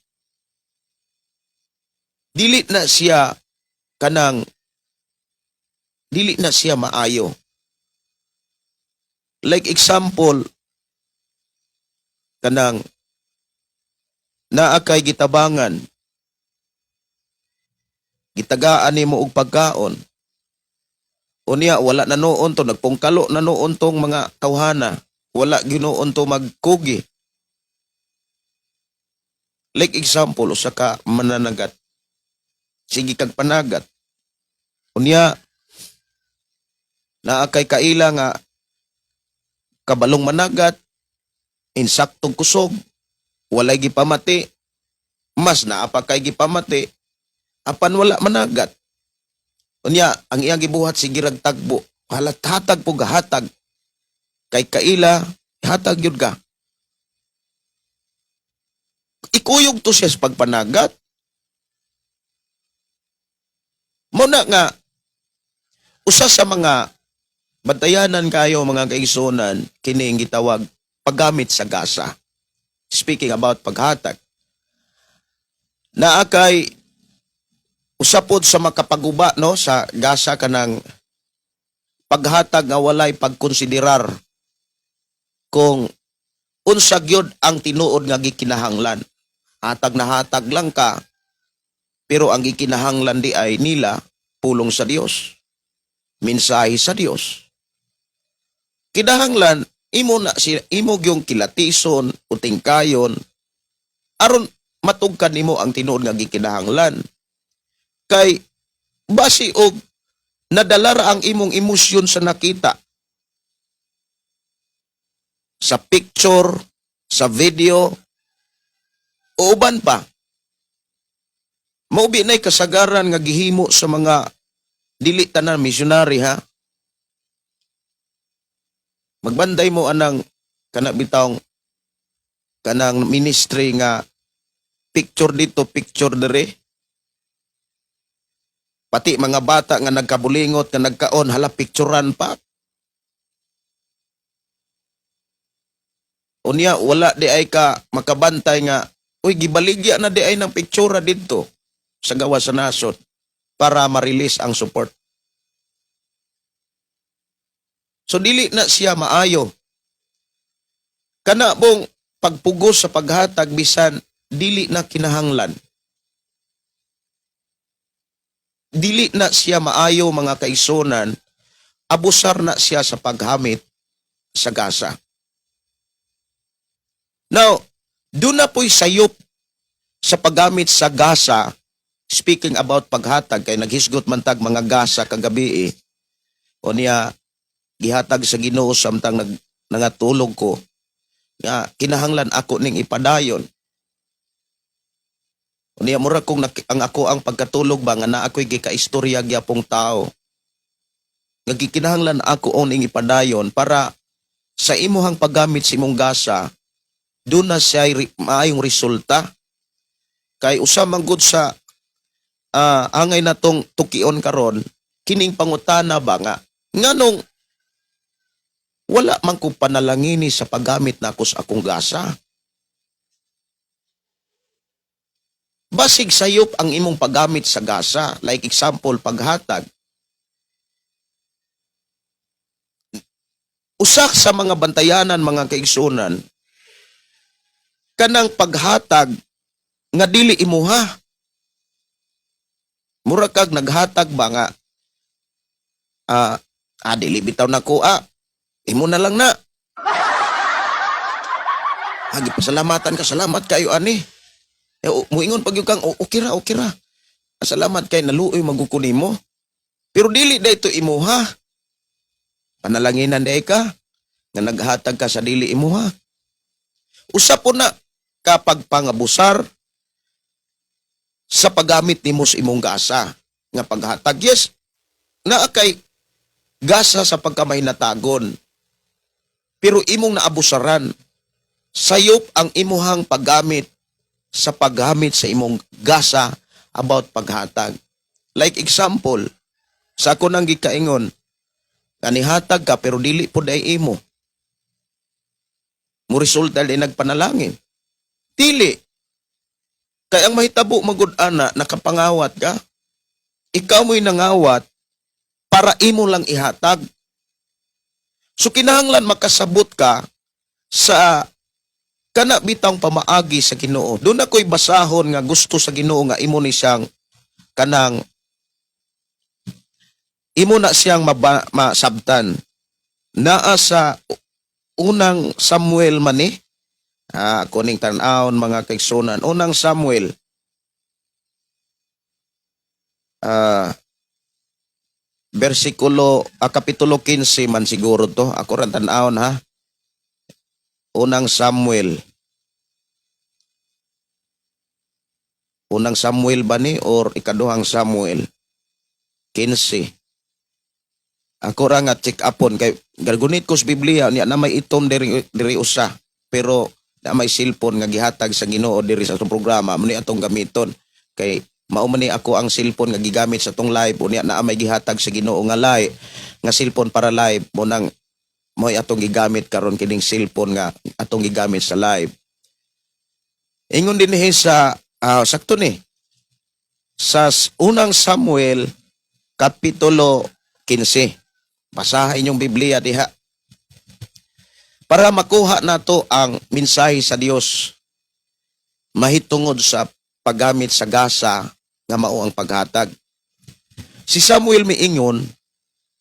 dili na siya kanang dili na siya maayo. Like example, kanang naa kay gitabangan, gitagaan nimo og pagkaon. Unya wala na noon to, nagpungkalo na noon tong mga tawhana, wala ginuon to magkugi. Like example, usa ka mananagat, sige kag panagat. Unya naa kay kaila nga kabalong managat, insaktong kusog, walay gipamati, mas naa pa kay gipamati, apan wala managat. Unya, ang iyang gibuhat, sige rag tagbo, halat hatag po gahatag. Kay kaila, hatag yun ka. Ikuyog to siya sa pagpanagat. Muna nga, usa sa mga bantayanan kayo, mga kaigsuonan, kini ang gitawag paggamit sa gasa. Speaking about paghatag. Naa kay usapod sa makapaguba, no, sa gasa, kanang paghatag nga walay pagkonsiderar kung unsa gyud ang tinuod nga gikinahanglan. Hatag na hatag lang ka, pero ang gikinahanglan di ay nila pulong sa Dios, mensahe sa Dios. Kinahanglan imo na si imo gyung kilatison o tingkayon aron matugkan nimo ang tinuod nga gikinahanglan. Kay basi og nadala ra ang imong emosyon sa nakita sa picture, sa video, o uban pa. Mao na'y kasagaran nga gihimo sa mga, dili tanan missionary ha. Magbanday mo anang kana bitawng kanang ministry nga picture dito, picture dere. Pati mga bata nga nagkabulingot, nga nagkaon, hala, picturean pa. Unya, wala di ay ka makabantay nga, uy, gibaligya na di ay ng pictura dito sa gawas sa nasod para ma-release ang support. So dili na siya maayo. Kana bong pagpugos sa paghatag bisan dili na kinahanglan. Dili na siya maayo, mga kaigsuonan, abusar na siya sa paghamit sa gasa. Now, doon na po'y sayop sa paggamit sa gasa, speaking about paghatag, kay naghisgot man tag mga gasa kagabi eh. O niya, gihatag sa Ginoo samtang nangatulog ko, nga kinahanglan ako ning ipadayon. O niya, mura kong ang ako ang pagkatulog ba nga naa ako'y gikaistorya gyapong tao. Nga gikinahanglan ako ning ipadayon para sa imuhang paggamit sa imong gasa, doon na siya maayong resulta. Kay usa man gud sa angay natong tukion karon kining pangutana ba nga nganong Wala man ko panalangini sa paggamit nako sa akong gasa. Basig sayop ang imong paggamit sa gasa, like example, paghatag. Usak sa mga bantayanan, mga kaigsunan, kanang paghatag nga dili imuha. Mura kag naghatag ba nga dili bitaw nako imo na lang na. Pasalamatan ka, salamat kayo ani. Eh, muingon pag yung kang, okay ra, okay ra. Salamat kay naluoy maguko nimo. Pero dili da ito imuha. Panalanginan day ka nga naghatag ka sa dili imuha. Usa po na kapag pangabusar sa paggamit nimo sa imong gasa nga paghatag. Yes, naa kay gasa sa pagkamahinatagon. Pero imong naabusaran, sayop ang imuhang paggamit sa paggamit sa imong gasa about paghatag. Like example, sa ako nang gikaingon, nga nihatag ka pero dili pod ay imo. Mo resulta di nagpanalangin. Dili. Kay ang mahitabo magud ana nakapangawat ka. Ikaw mo'y nangawat para imo lang ihatag. So kinahanglan makasabot ka sa kana bitang pamaagi sa Ginoo. Doon ako'y basahon nga gusto sa Ginoo nga imo ni siyang kanang imo na siyang masabtan. Naa sa Unang Samuel man ni. Kuning tan-awon, mga kaigsunan. Unang Samuel. Versikulo, kapitulo 15 man siguro to. Ako ran tan-awon ha. Unang Samuel. Unang Samuel ba ni or Ikaduhang Samuel? 15. Ako ra nga check upon kay gargunit ko sa Biblia niya na may itom diri diri usa, pero na may cellphone nga gihatag sa Ginoo diri sa atong programa mo ni atong gamiton kay mao man ni ako ang cellphone nga gigamit sa atong live. Unya naa may gihatag sa Ginoo nga live nga cellphone para live mo nang mo'y atong gigamit karon, kining cellphone nga atong gigamit sa live. Ingon dinhi sa sakto ni sa Unang Samuel kapitulo 15. Basahin inyong Biblia diha para makuha nato ang mensahe sa Dios mahitungod sa paggamit sa gasa nga mao ang paghatag. Si Samuel miingon,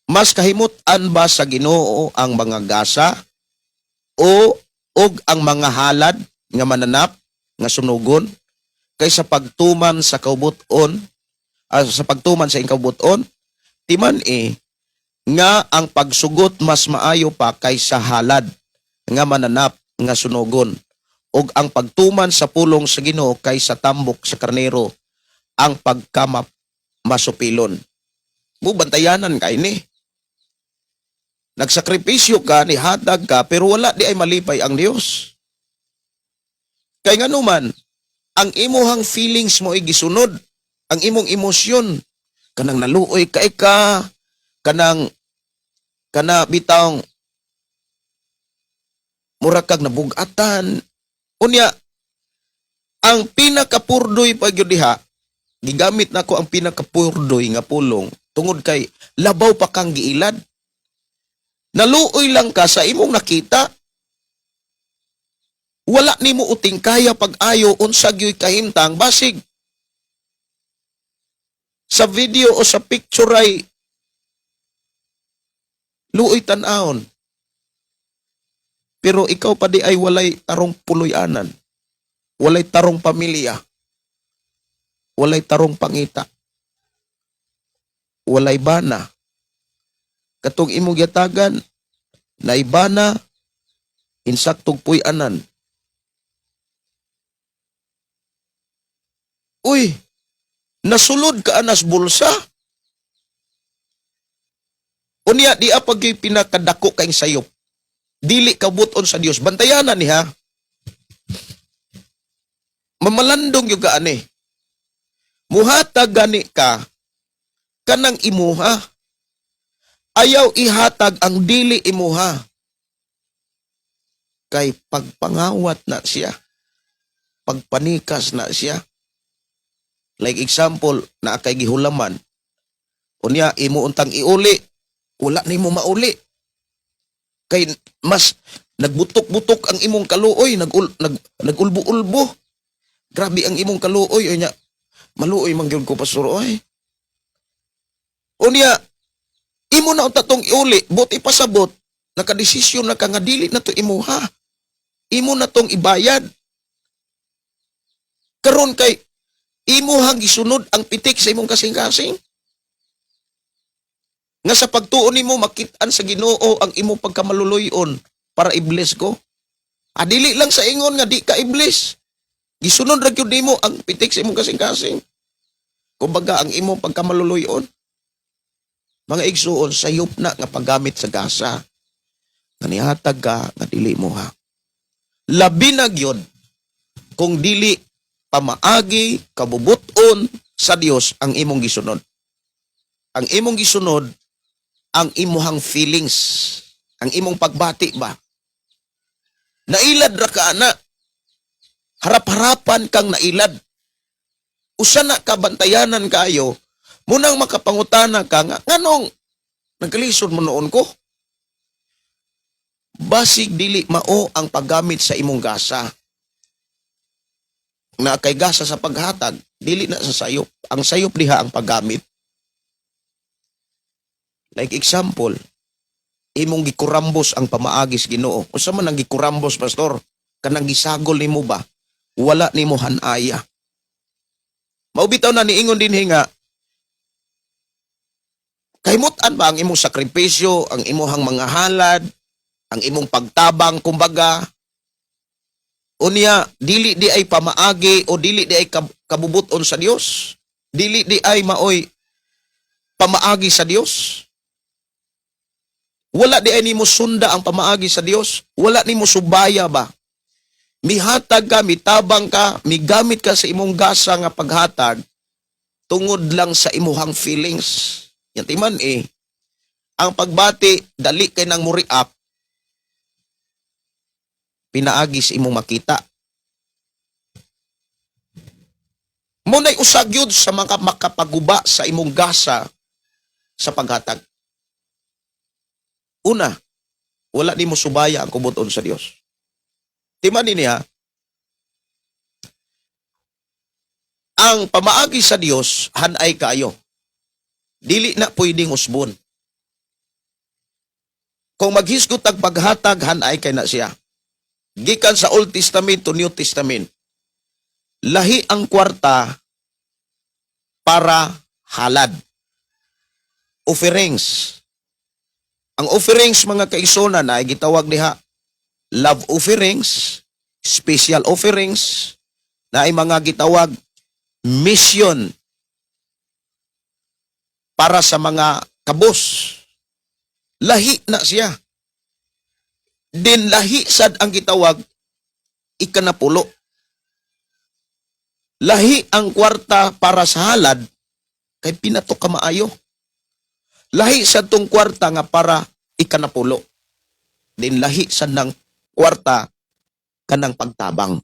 "Mas kahimut-an ba sa Ginoo ang mga gasa o og ang mga halad nga mananap nga sunugon kaysa pagtuman sa kaubuton sa pagtuman sa iyang kaubuton? Timan-i nga ang pagsugot mas maayo pa kaysa halad nga mananap nga sunugon ug ang pagtuman sa pulong sa Ginoo kaysa tambok sa karnero ang pagkama masupilon." Mo bantayanan kay ni. Nagsakripisyo ka, nihatag ka, pero wala di ay malipay ang Dios. Kay nganuman, ang imuhang feelings mo ay gisunod, ang imong emosyon, kanang naluoy kay ka, kanang kana bitawng mura kag nabugatan. Unya, ang pinakapurdoy pa gyud diha, gigamit nako ang pinakapurdoy nga pulong tungod kay labaw pa kang giilad. Naluoy lang ka sa imong nakita. Wala nimo uting kaya pag-ayo unsa gyud kahimtang, basig sa video o sa picture ay luoy tan-awon. Pero ikaw pa di ay walay tarong puloy-anan. Walay tarong pamilya. Walay tarong pangita. Walay bana. Katong imong gihatagan, naibana, insaktog puy-anan. Uy, nasulod ka anas bulsa. Unya, di apag yung pinakadako kayong sayop. Dili ka buton sa Dios. Bantayanan ni ha. Mamalandong yung kaani. Muhatag gani ka kanang imuha. Ayaw ihatag ang dili imuha. Kay pagpangawat na siya. Pagpanikas na siya. Like example, naa kay gihulaman. Unya, imo untang iuli. Wala nimo mauli. Kay mas nagbutok-butok ang imong kaluoy, nagulbo-ulbo. Grabe ang imong kaluoy unya. Maluoy man gyud ko, pastor, oy. Unya, imo na unta tong iuli, buot ipasabot, nakadesisyon na ka nga dili na to imuha. Imo na tong ibayad. Karon kay imuhang gisunod ang pitik sa imong kasing-kasing. Nga sa pagtuo nimo makit-an sa Ginoo ang imong pagkamaluluyon para i-bless ko. Adili lang sa ingon nga di ka i-bless. Gisunod ra gyud nimo ang pitik sa imong kasing-kasing. Kumbaga ang imong pagkamaluluyon. Mga igsuon, sayop na nga paggamit sa gasa. Nga nihatag ka nga dili mo ha. Labi na gyud kung dili pamaagi kabubuton sa Dios ang imong gisunod. Ang imong gisunod ang imuhang feelings, ang imong pagbati ba. Nailad ra ka ana. Harap-harapan kang nailad. Usa na ka bantayanan kaayo, munang makapangutana ka nga nganong nagkalisod mo noon ko. Basig dili mao ang paggamit sa imong gasa. Na kay gasa sa paghatag, dili na sa sayop. Ang sayop diha ang paggamit. Like example, imong gikurambos ang pamaagi sa Ginoo. Unsa man ang gikurambos, pastor? Kanang gisagol nimo ba? Wala nimo hanaya. Mao bitaw na niingon dinhi nga kahimutan ba ang imong sakripisyo, ang imuhang mga halad, ang imong pagtabang kumbaga? Unya, dili di ay pamaagi o dili di ay kabubuton sa Dios. Dili di ay maoy pamaagi sa Dios. Wala di ay nimo sunda ang pamaagi sa Dios. Wala nimo subaya ba? Mihatag ka, mitabang ka, migamit ka sa imong gasa nga paghatag tungod lang sa imuhang feelings. Yan timan eh. Ang pagbati, dali kay nang mo-react, pinaagi sa imong makita. Muna'y usag yun sa mga makapaguba sa imong gasa sa paghatag. Una, wala nimo subaya ang kubuton sa Dios. Timan niya, ang pamaagi sa Dios hanay kaayo. Dili na pwedeng usbon. Kung maghisgot ang paghatag, hanay kay na siya. Gikan sa Old Testament to New Testament, lahi ang kwarta para halad. Offerings. Ang offerings, mga kaigsuonan, ay gitawag diha love offerings, special offerings, na ay mga gitawag mission para sa mga kabos. Lahi na siya. Din lahi sad ang gitawag ikanapulo. Lahi ang kwarta para sa halad kay pinato ka maayo. Lahi sad tong kwarta nga para ikanapulo. Din lahi sad ng kwarta kanang pagtabang.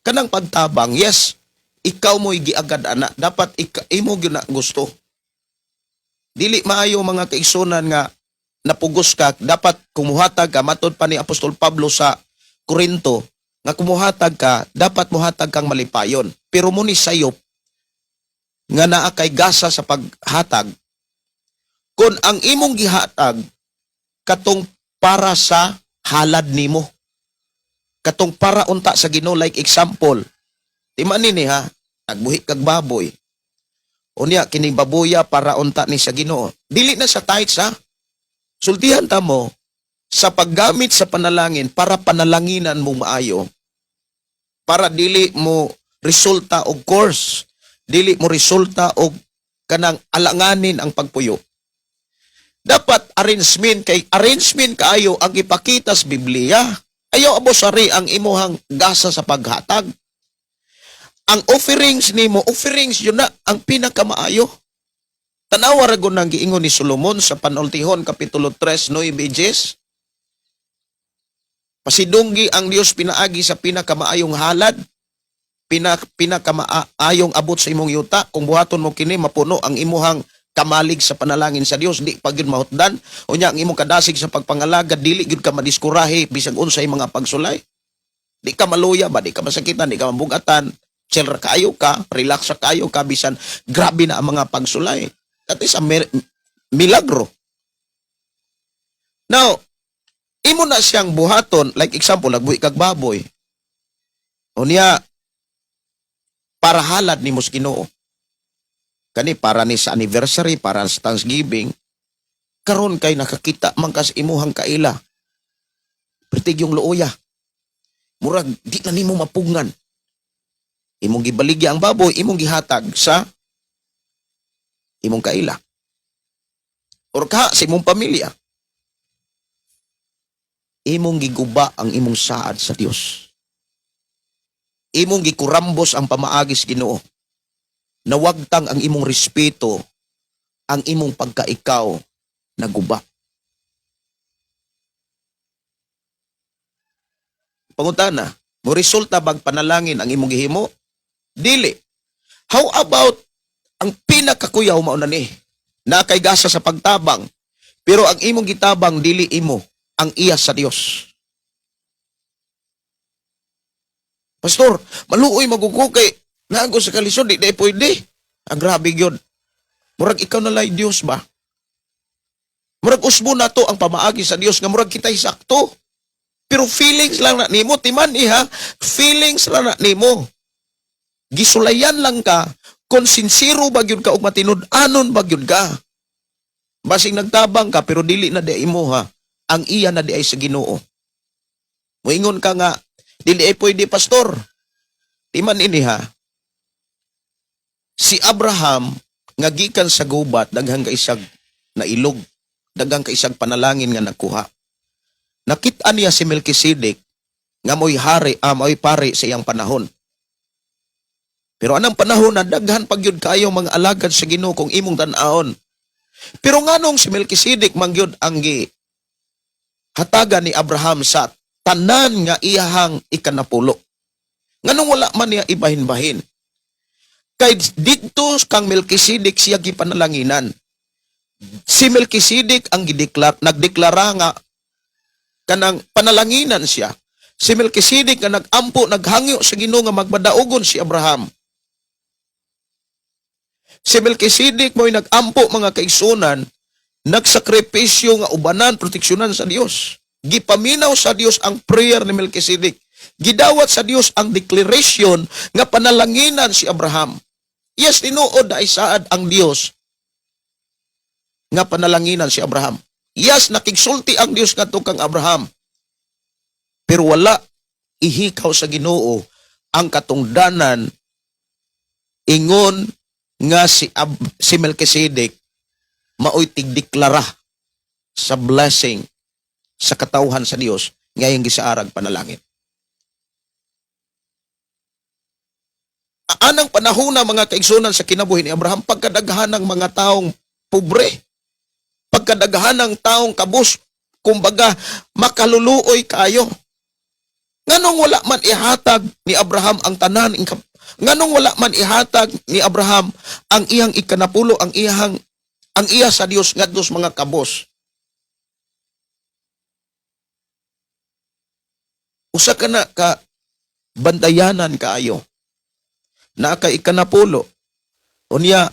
Kanang pagtabang, yes, ikaw mo'y giagad ana. Dapat imo gyud na gusto. Dili maayo, mga kaigsunan, nga napugos ka, dapat kumuhatag ka, matod pa ni Apostol Pablo sa Korinto, nga kumuhatag ka, dapat muhatag kang malipayon. Pero mo ni sayop, nga naa kay gasa sa paghatag, kung ang imong gihatag, katong para sa halad nimo. Katong para unta sa Ginoo. Like example, timan ni ha, nagbuhi kag baboy. Unya kining baboya para unta ni sa Ginoo. Dili na sa tithes ha. Sultihan ta mo sa paggamit sa panalangin para panalanginan mo maayo. Para dili mo resulta og course, dili mo resulta og kanang alanganin ang pagpuyo. Dapat arrangement kay arrangement kaayo ang ipakita sa Biblia. Ayaw abosari ang imuhang gasa sa paghatag. Ang offerings nimo, offerings yun na ang pinakamaayo. Tanawa ra gud nang giingon ni Solomon sa Panultihon kapitulo 3 9 10. Pasidunggi ang Dios pinaagi sa pinakamaayong halad, pinakamaayong abot sa imong yuta. Kung buhaton mo kini, mapuno ang imuhang kamalig sa panalangin sa Dios, di pa gyud mahutdan. Unya ang imong kadasig sa pagpangalaga, dili gyud ka madiskurahe bisag unsay mga pagsulay. Di ka maluya ba, di ka masakitan, di ka mabugatan, chill ra kaayo ka, relax ra kaayo ka bisan grabe na ang mga pagsulay. That is a milagro. Now, imo na siyang buhaton, like example, nagbuhi kag baboy. Unya, para halad nimo sa Ginoo. Kani para ni sa anniversary, para sa Thanksgiving. Karon kay nakakita man ka sa imuhang kaila. Pertig yung luoya. Murag di na nimo mapugngan. Imong gibaligya ang baboy, imong gihatag sa imong kaila. Or ka sa imong pamilya. Imong giguba ang imong saad sa Dios. Imong gikurambos ang pamaagi sa Ginoo. Nawagtang ang imong respeto, ang imong pagkaikaw naguba. Pangutana, mo resulta bag panalangin ang imong gihimo? Dili. How about ang pinakakuyaw mao na ni? Na kay gasa sa pagtabang, pero ang imong gitabang dili imo, ang iya sa Dios. Pastor, maluoy maguko kay naago sa kalisod, di di pwede. Ang grabe gyud. Murag ikaw na lay Dios ba? Murag usbo na to ang pamaagi sa Dios nga murag kita'y sakto. Pero feelings lang na nimo, timan iha, feelings lang na nimo. Gisulayan lang ka kung sincero ba gyud ka og matinud-anon ba gyud ka. Basing nagtabang ka pero dili na di imo ha, ang iya na di ay sa Ginoo. Moingon ka nga dili ay pwede, pastor. Timan ini ha. Si Abraham nga gikan sa gubat, daghang kaisag na ilog, daghang kaisag panalangin nga nakuha. Nakita niya si Melchizedek nga mo'y hari, mo'y pari sa iyang panahon. Pero anang panahon na daghan pag yun kayo mga alagad sa Ginoo kung imong tan-awon. Pero nganong si Melchizedek man gyud ang gi hatagan ni Abraham sa tanan nga iyahang ikanapulo? Nganong wala man niya ibahin-bahin? Kay didto kang Melchizedek siya gipanalanginan. Si Melchizedek ang nagdeklara nga kanang panalanginan siya. Si Melchizedek nga nagampo, naghangyo sa Ginoo nga magmadaugon si Abraham. Si Melchizedek mo'y nagampo, mga kaigsunan, nagsakripisyo nga ubanan, proteksyonan sa Dios. Gipaminaw sa Dios ang prayer ni Melchizedek. Gidawat sa Dios ang declaration nga panalanginan si Abraham. Yes, tinuod na isaad ang Dios nga panalanginan si Abraham. Yes, nakigsulti ang Dios ngadto kang Abraham. Pero wala ihikaw sa Ginoo ang katungdanan ingon nga si Melchizedek maoy tigdeklara sa blessing sa katawhan sa Dios ngayong gisaarag panalangin. Anang panahon na, mga kaigsunan, sa kinabuhi ni Abraham, pagkadaghan ng mga taong pobre, pagkadaghan ng taong kabus, kumbaga makaluluoy kayo. Nganong wala man ihatag ni Abraham ang tanan, nganong wala man ihatag ni Abraham ang iyang ikanapulo, ang iya sa Dios ngadto sa mga kabos? Usa ka na ka bantayanan kaayo. Naa ka ikanapulo. Unya,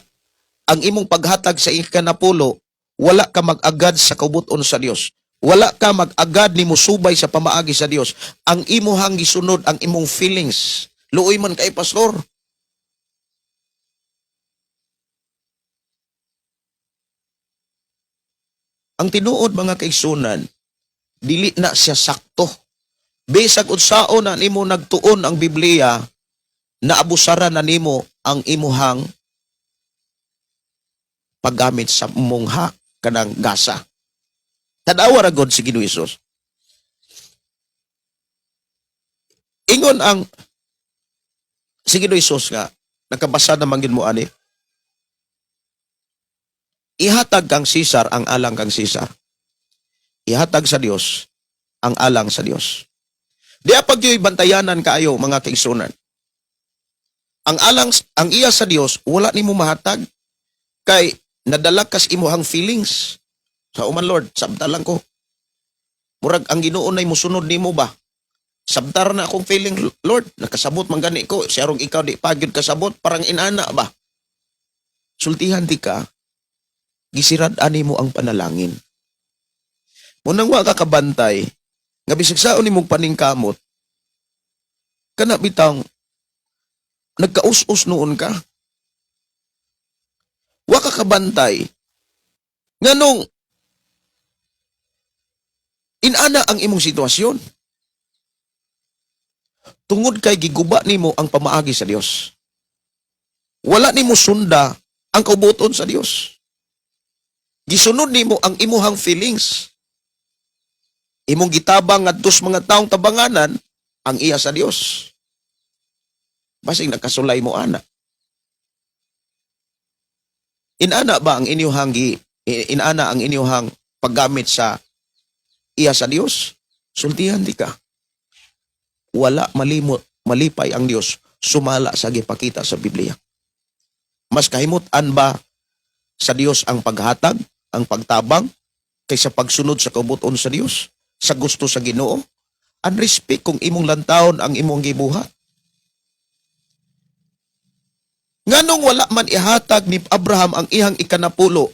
ang imong paghatag sa ikanapulo, wala ka mag-agad sa kabuton sa Dios. Wala ka mag-agad ni musubay sa pamaagi sa Dios. Ang imuhang gisunod ang imong feelings. Luoy man kay, pastor. Ang tinuod, mga kaigsunan, dili na siya sakto. Bisag unsaon na nimo nagtuon ang Biblia, naabusaran na nimo ang imuhang paggamit sa mong ha kanang gasa. Tanawa ra god si Ginoo Hesus. Ingon ang si Ginoo Hesus nga nakabasa naman gyud mo ani. Ihatag kang Caesar ang alang kang Caesar. Ihatag sa Dios ang alang sa Dios. Di pag yo'y bantayanan kaayo, mga kaigsunan. Ang alang ang iya sa Dios wala nimo mahatag kay nadala kas imuhang feelings. Sa uman, Lord, sabta lang ko. Murag ang Ginoo nay musunod nimo ba? Sabtar na akong feeling, Lord. Nakasabot man gani ko. Siyarong ikaw di pagyud kasabot, parang inana ba? Sultihan di ka, gisirad ani mo ang panalangin. Munang wa ka kabantay, nga bisag saon nimong paningkamot, kana bitang nagkaus-us noon ka. Wa ka kabantay, nganong inana ang imong sitwasyon. Tungod kay giguba nimo ang pamaagi sa Dios. Wala nimo sunda ang kaubuton sa Dios. Gisunod nimo ang imuhang feelings. Imong gitabang ngadto sa mga taong tabanganan ang iya sa Dios. Basig nakasulay mo ana. Inana ba ang inyuhang inana ang inyuhang paggamit sa iya sa Dios? Sultihan di ka. Wala malimot malipay ang Dios sumala sa gipakita sa Biblia. Mas kahimut-an ba sa Dios ang paghatag, ang pagtabang kaysa pagsunod sa kaubuton sa Dios, sa gusto sa Ginoo? Ang respect kung imong lantawon ang imong gibuhat. Nganong wala man ihatag ni Abraham ang iyang ikanapulo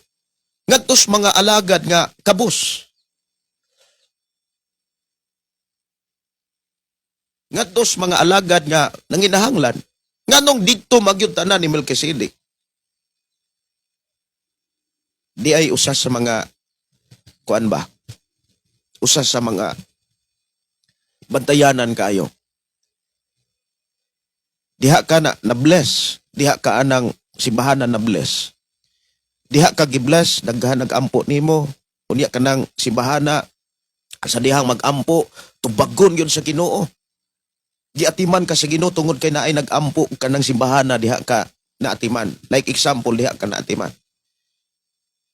ngadto sa mga alagad nga kabus? Ngadto sa mga alagad nga nanginahanglan, nganong didto magyud tanan ni Melchizedek? Di ay usa sa mga kuan ba? Usa sa mga bantayanan kaayo. Diha ka na na-bless, diha ka anang simbahanan na bless. Diha ka gi-bless, daghan nag-ampo nimo, unya kanang simbahana sa dihang mag-ampo, tubagon yun sa Ginoo. Giatiman ka sa Ginoo tungod kay naay nag-ampo kanang simbahana, diha ka naatiman. Like example, diha ka naatiman.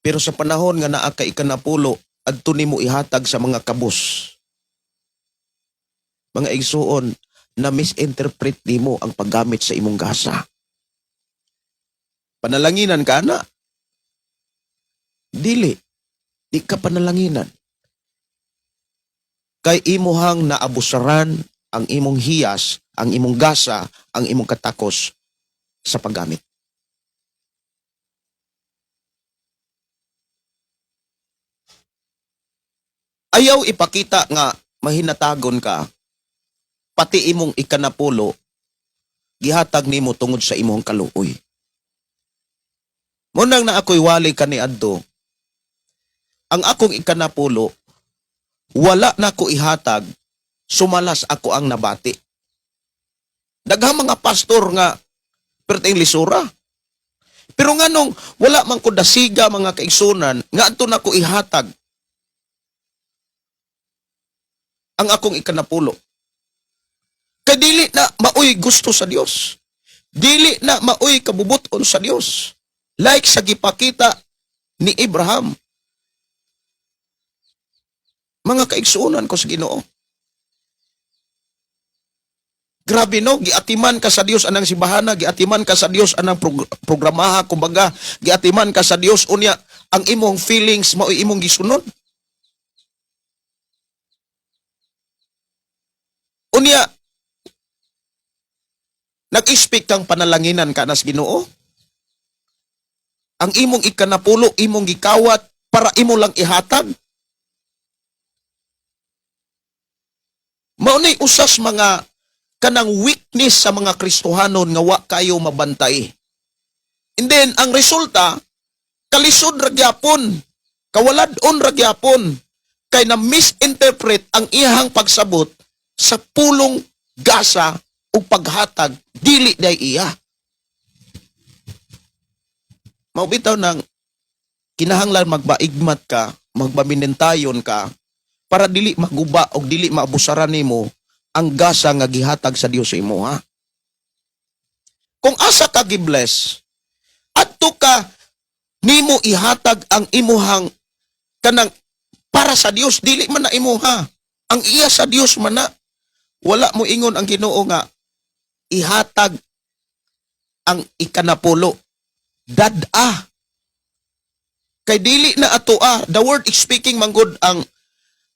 Pero sa panahon nga naa ka ikanapulo, adto nimo ihatag sa mga kabus. Mga igsuon, na misinterpret nimo ang paggamit sa imong gasa. Panalanginan ka na? Dili. Di ka panalanginan. Kay imuhang naabusaran ang imong hiyas, ang imong gasa, ang imong katakos sa paggamit. Ayaw ipakita nga mahinatagon ka, pati imong ikanapulo, gihatag nimo tungod sa imong kaluoy. Munang na ako'y wali kaniadto, ang akong ikanapulo, wala na ko ihatag, sumalas ako ang nabati. Daghang mga pastor nga perting lisura. Pero nganong wala man ko dasiga, mga kaigsunan, nga adto na ko ihatag ang akong ikanapulo. Kay dili na maoy gusto sa Dios. Dili na maoy kabubuton sa Dios. Like sa gipakita ni Abraham. Mga kaigsuonan ko sa Ginoo. Grabe no, giatiman ka sa Dios anang simbahana, giatiman ka sa Dios anang programaha, kumbaga, giatiman ka sa Dios unya ang imong feelings maoy imong gisunod. Unya nag-speak kang panalanginan ka nas Ginoo. Ang imong ikanapulo, imong gikawat para imo lang ihatag. Mao ni usas mga kanang weakness sa mga Kristohanon nga wa kayo mabantay. And then ang resulta, kalisod ra gyapon, kawalad-on ra gyapon kay na misinterpret ang iyang pagsabot sa pulong gasa ug paghatag dili day iya. Mao bitaw nang kinahanglan magbaigmat ka, magbaminentayon ka para dili maguba og dili maabusaran nimo ang gasa nga gihatag sa Dios sa imo ha. Kung asa ka gibless, adto ka nimo ihatag ang imuhang kanang para sa Dios, dili man na imuha. Ang iya sa Dios man na. Wala mo ingon ang Ginoo nga ihatag ang ikanapulo. Dad-a. Kay dili na atoa. The word is speaking manggod ang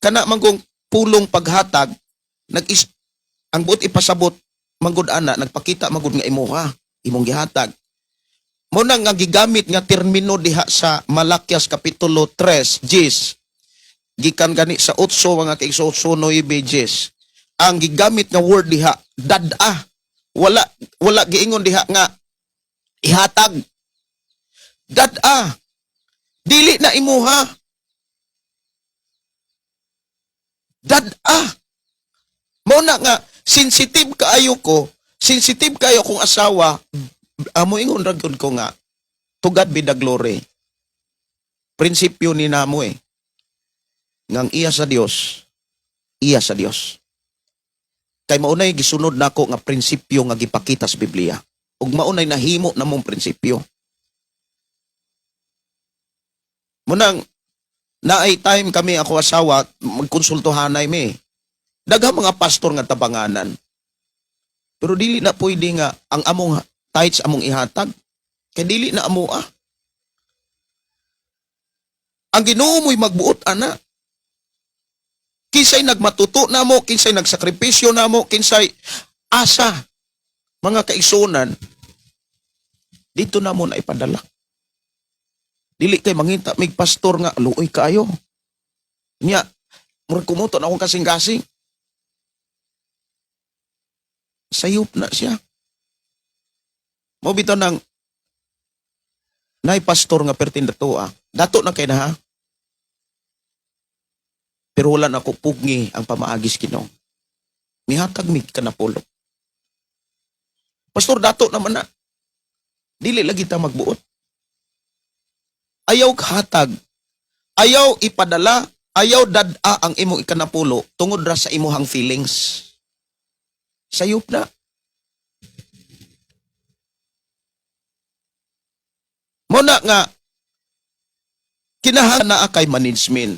kana manggong pulong paghatag nag is ang buot ipasabot manggod ana nagpakita manggod nga imuha imong gihatag. Mo na nga gigamit nga termino diha sa Malakias kapitulo 3 Jis gikan gani sa 8, mga kaigsoon, 9 Jis. Ang gigamit nga word diha, dad-a. Wala giingon diha nga ihatag. Dad-a, dili na imuha. Dad-a. Mo na nga sensitive kaayo ko, sensitive kaayo kong asawa. Amo ingon ra gyud ko nga to God be the glory. Prinsipyo ni namo eh ngang iya sa Dios, iya sa Dios. Kay maunay gisunod nako nga prinsipyo nga gipakita sa Biblia ug maunay nahimo namong prinsipyo. Munang naay time kami ako asawa magkonsultuhanay mi. Daghang mga pastor nga tabanganan. Pero dili na pwede nga ang among tithes among ihatag. Kay dili na amo ah. Ang Ginoo mo'y magbuot ana. Kinsay nagmatuto namo, kinsay nagsakripisyo namo, kinsay asa, mga kaigsunan, dito na mo na ipadala. Dili kay mangita mig pastor nga luoy kaayo. Nya, murag kumuto na akong kasing-kasing. Sayop na siya. Mo bitaw nang nay pastor nga pertin dato ah. Dato na kay na ha. Pero wala na ako pugni ang pamaagis Ginoo. Mihatag mi kanapulo. Pastor, dato naman na. Dili lagi ta magbuot. Ayaw hatag. Ayaw ipadala. Ayaw dad-a ang imong ikanapulo tungod ra sa imuhang feelings. Sayop na. Muna nga kinahanglan naa kay management.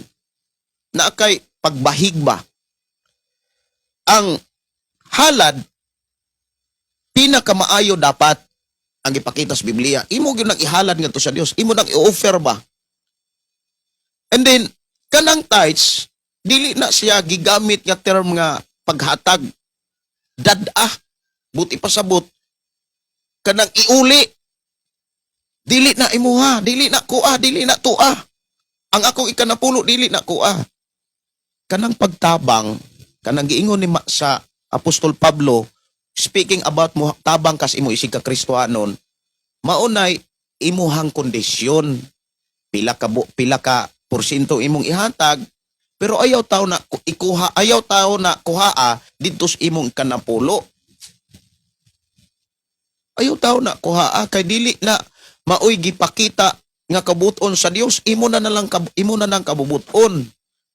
Naa kay pagbahig ba. Ang halad pinakamaayo dapat ang ipakita sa Biblia. Imo gyud nang ihalad ngadto sa Dios. Imo nang i-offer ba. And then kanang tithes, dili na siya gigamit nga term nga paghatag. Dad-a, buti pasabot kanang iuli. Dili na imuha, dili na kuha, dili na tuwa. Ang akong ikanapulo, dili na kuha. Kanang pagtabang, kanang giingon ni sa Apostol Pablo, speaking about mo tabang kas imo isig ka Kristohanon, maunay imuhang kondisyon. Pila ka porsyento imong ihatag, pero ayaw tao na ikuha, ayaw tao na kuhaa didto sa imong kanapulo. Ayaw tao na kuhaa kay dili na maoy gipakita nga kabuton sa Dios. Imo na nang kabubuton,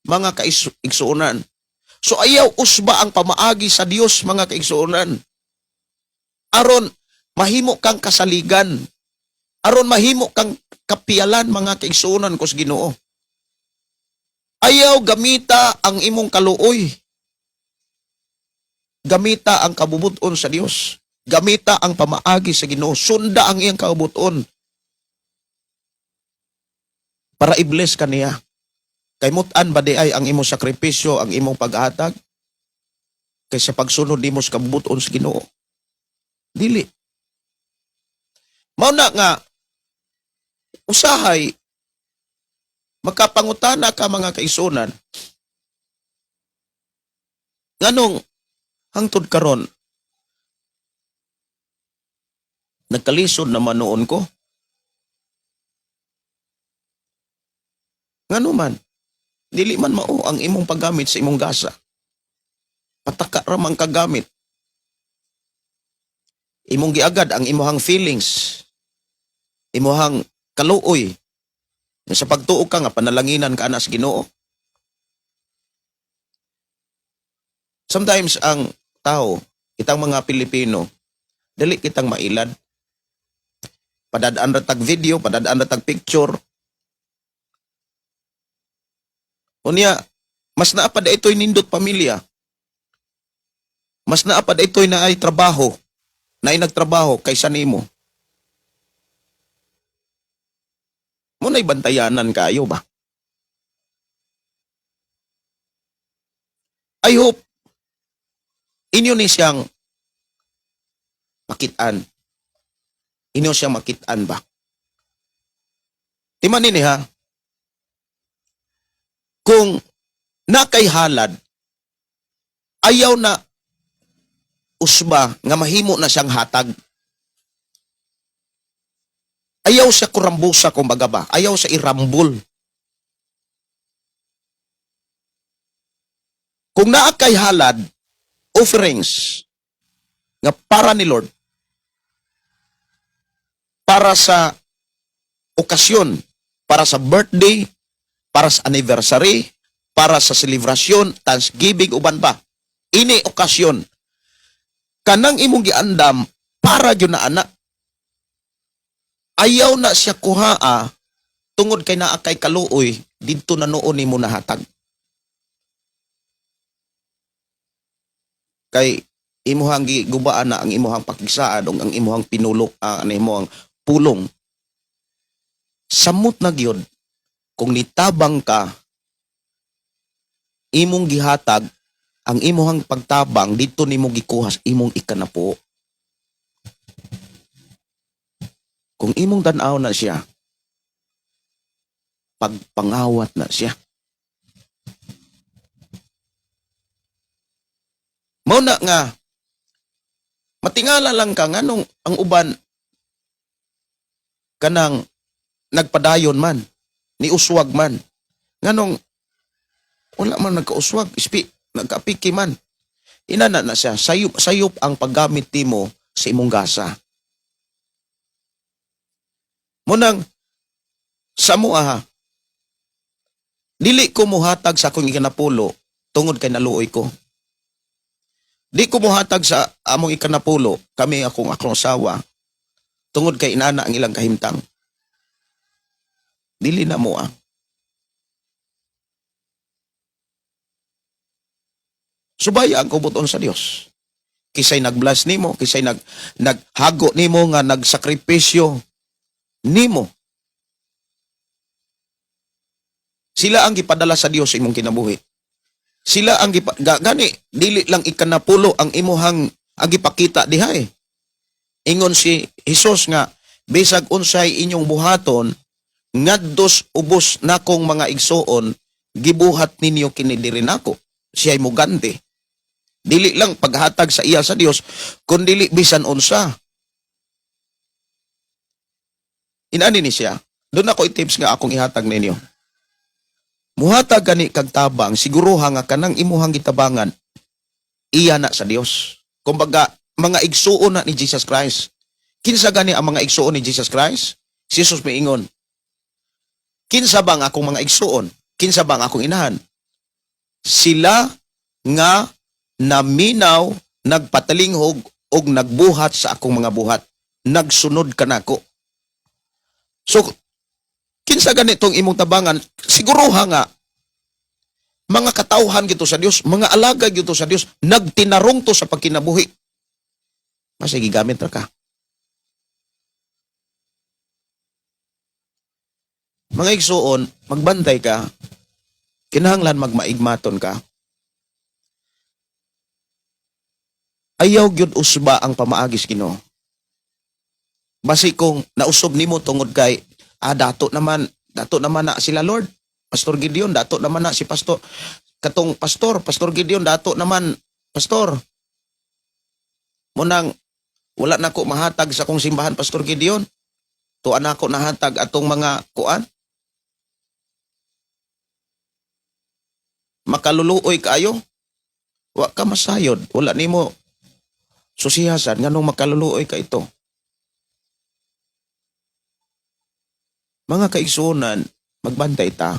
mga kaigsuonan. So ayaw usba ang pamaagi sa Dios, mga kaigsuonan, aron mahimo kang kasaligan, aron mahimo kang kapiyalan, mga kaigsuonan ko sa Ginoo. Ayaw gamita ang imong kaluoy. Gamita ang kabubuton sa Dios. Gamita ang pamaagi sa Ginoo. Sunda ang iyang kabubuton para i-bless ka niya. Kay mutan ba di ay ang imong sakripisyo, ang imong paghatag? Kaysa pagsunod nimo sa kabubuton sa Ginoo. Dili. Mao na nga usahay makapangutana ka, mga kaigsuonan, nganong hangtod karon nagkalisod naman noon ko. Ngano man dili man mao ang imong paggamit sa imong gasa? Pataka ra man kagamit. Imong giagad ang imuhang feelings, imuhang kaluoy. Nga sa pagtuo ka nga panalanginan ka na sa Ginoo. Sometimes ang tao, kitang mga Pilipino, dali kitang mailad. Padadaan ra tag video, padadaan ra tag picture. Unya, mas naa pa ito'y nindot pamilya. Mas naa pa ito'y na ay trabaho, na ay nagtrabaho kaysa nimo. Mo na'y bantayanan kayo ba? I hope inyo ni siyang makitaan. Inyo siyang makitaan ba? Timanin ni ha. Kung nakay halad, ayaw na usba nga mahimo na siyang hatag. Ayaw siya kurambusa kumbaga ba? Ayaw siya irambol. Kung naa kay halad, offerings, nga para ni Lord, para sa okasyon, para sa birthday, para sa anniversary, para sa selebrasyon, Thanksgiving, uban pa. Ini okasyon. Kanang imong giandam, para gyud na ana. Ayaw na siya kuhaa tungod kay naa kay kaluoy didto na noon nimo nahatag. Kay imuhang gigubaan na ang imuhang pakigsaad o ang imuhang pinulok, ang imuhang pulong. Samot na gyud kung nitabang ka, imong gihatag ang imuhang pagtabang didto nimo gikuha sa imong ikanapo. Kung imong tan-aw na siya, pagpangawat na siya. Mao na nga matingala lang ka nganong ang uban kanang nagpadayon man, ni uswag man. Nganong wala man nagkauswag, ispi nagkaapiki man. Inana na siya, sayop, sayop ang paggamit nimo sa imong gasa. Munang sa mua ha, dili ko muhatag sa akong ikanapulo tungod kay naluoy ko. Di ko muhatag sa among ikanapulo, kami akong akong asawa, tungod kay inana ang ilang kahimtang. Dili na mo ah. Subaya ang kubuton sa Dios. Kisay nagbless nimo, kisay naghago nimo nga nagsakripisyo nimo. Sila ang gipadala sa Dios sa imong kinabuhi. Sila ang gani dili lang ikanapulo ang imuhang ang gipakita diha eh. Ingon si Hesus nga bisag unsay inyong buhaton ngadtos ubos nakong mga igsuon, gibuhat ninyo kini diri nako. Siya'y muganti. Dili lang paghatag sa iya sa Dios, kun dili bisan unsa. Inani ni siya. Doon ako tips nga akong ihatag ninyo. Muhatag gani kag tabang, siguruha nga kanang imuhang gitabangan, iya na sa Dios. Kumbaga, mga igsuon na ni Jesus Christ. Kinsa gani ang mga igsuon ni Jesus Christ? Si Jesus miingon, kinsa bang akong mga igsuon? Kinsa bang akong inahan? Sila nga naminaw, nagpatalinghog og nagbuhat sa akong mga buhat. Nagsunod kanako. So, kinsa ganitong imong tabangan, siguruha nga mga katawhan gito sa Dios, mga alagad gito sa Dios, nagtinarong to sa pagkinabuhi. Masige gigamit ra ka. Mga igsuon, magbantay ka, kinahanglan magmaigmaton ka. Ayaw gyud usba ang pamaagis Ginoo. Basi kung nausob nimo tungod kay dato naman na sila Lord. Pastor Gideon, dato naman na si Pastor katong pastor, Pastor Gideon, dato naman pastor. Munang wala na ko mahatag sa akong simbahan, Pastor Gideon. Tuan na ako nahatag atong mga kuan. Makaluluoy kaayo. Wa ka masayod, wala nimo susihasan nganong makaluluoy ka ito. Mga kaigsuonan, magbantay ta.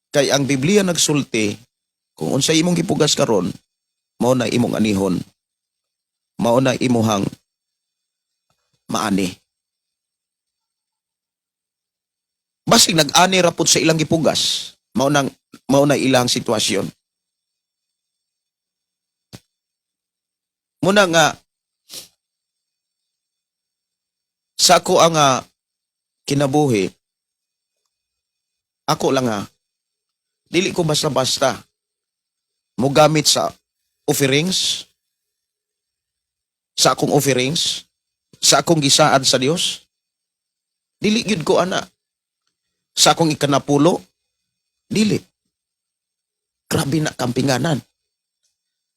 Kay ang Biblia nagsulti, kung unsay imong gipugas karon, mao na imong anihon. Mao na imuhang maani. Basig nag-ani ra pud sa ilang gipugas, mao nang mao na ilang sitwasyon. Muna nga sa ako ang kinabuhi, ako lang ha, dili ko basta-basta mogamit sa offerings, sa akong offerings, sa akong gisaad sa Dios. Dili gyud ko ana. Sa akong ikanapulo, dili. Grabe na kampinganan.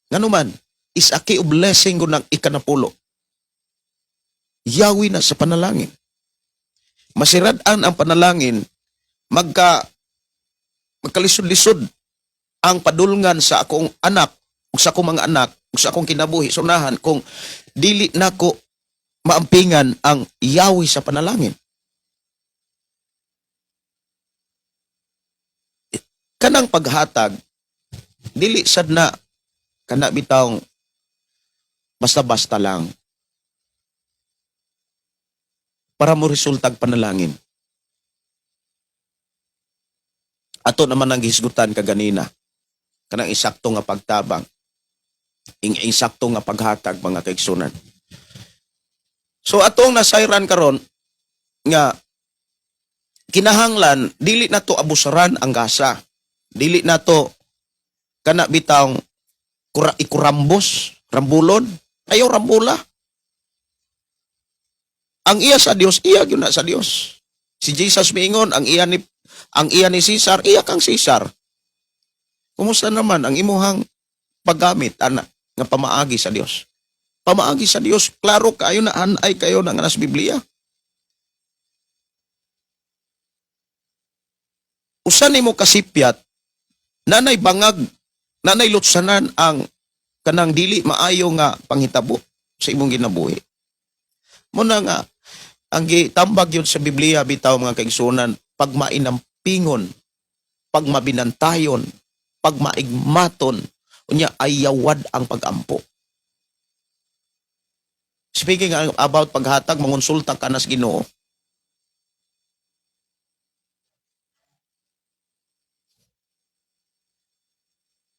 Nganuman, is a key of blessing ko ng ikanapulo. Yawi na sa panalangin. Masirad-an ang panalangin, magkalisod-lisod ang padulngan sa akong anak, ug sa akong mga anak, ug sa akong kinabuhi, sunahan, kung dili nako maampingan ang yawi sa panalangin. Kanang paghatag, dili sad na kana bitawng basta-basta lang para mo resultag panalangin. Ato naman ang gihisgutan kaganina, kanang isakto nga pagtabang, ing insakto nga paghatag, mga kaigsunan. So atong nasayran karon nga kinahanglan dili nato abusaran ang gasa. Dili nato kana bitawng kura ikurambos, rambulon, ayaw rambula. Ang iya sa Dios, iya gyud na sa Dios. Si Jesus miingon, ang iya ni Caesar, iya kang Caesar. Kumusta naman ang imuhang paggamit ana nga pamaagi sa Dios? Pamaagi sa Dios, klaro kayo na anay kayo na nga nas Biblia. Usa nimo kasipyat, nanay bangag, nanay lutsanan ang kanang dili maayo nga panghitabo sa imong ginabuhi. Muna nga ang gitambag yun sa Biblia bitaw, mga kaigsunan, pagmainampingon, pagmabinantayon, pagmaigmaton, unya ayawad ang pagampo. Speaking about paghatag, mangonsulta ka nas Ginoo.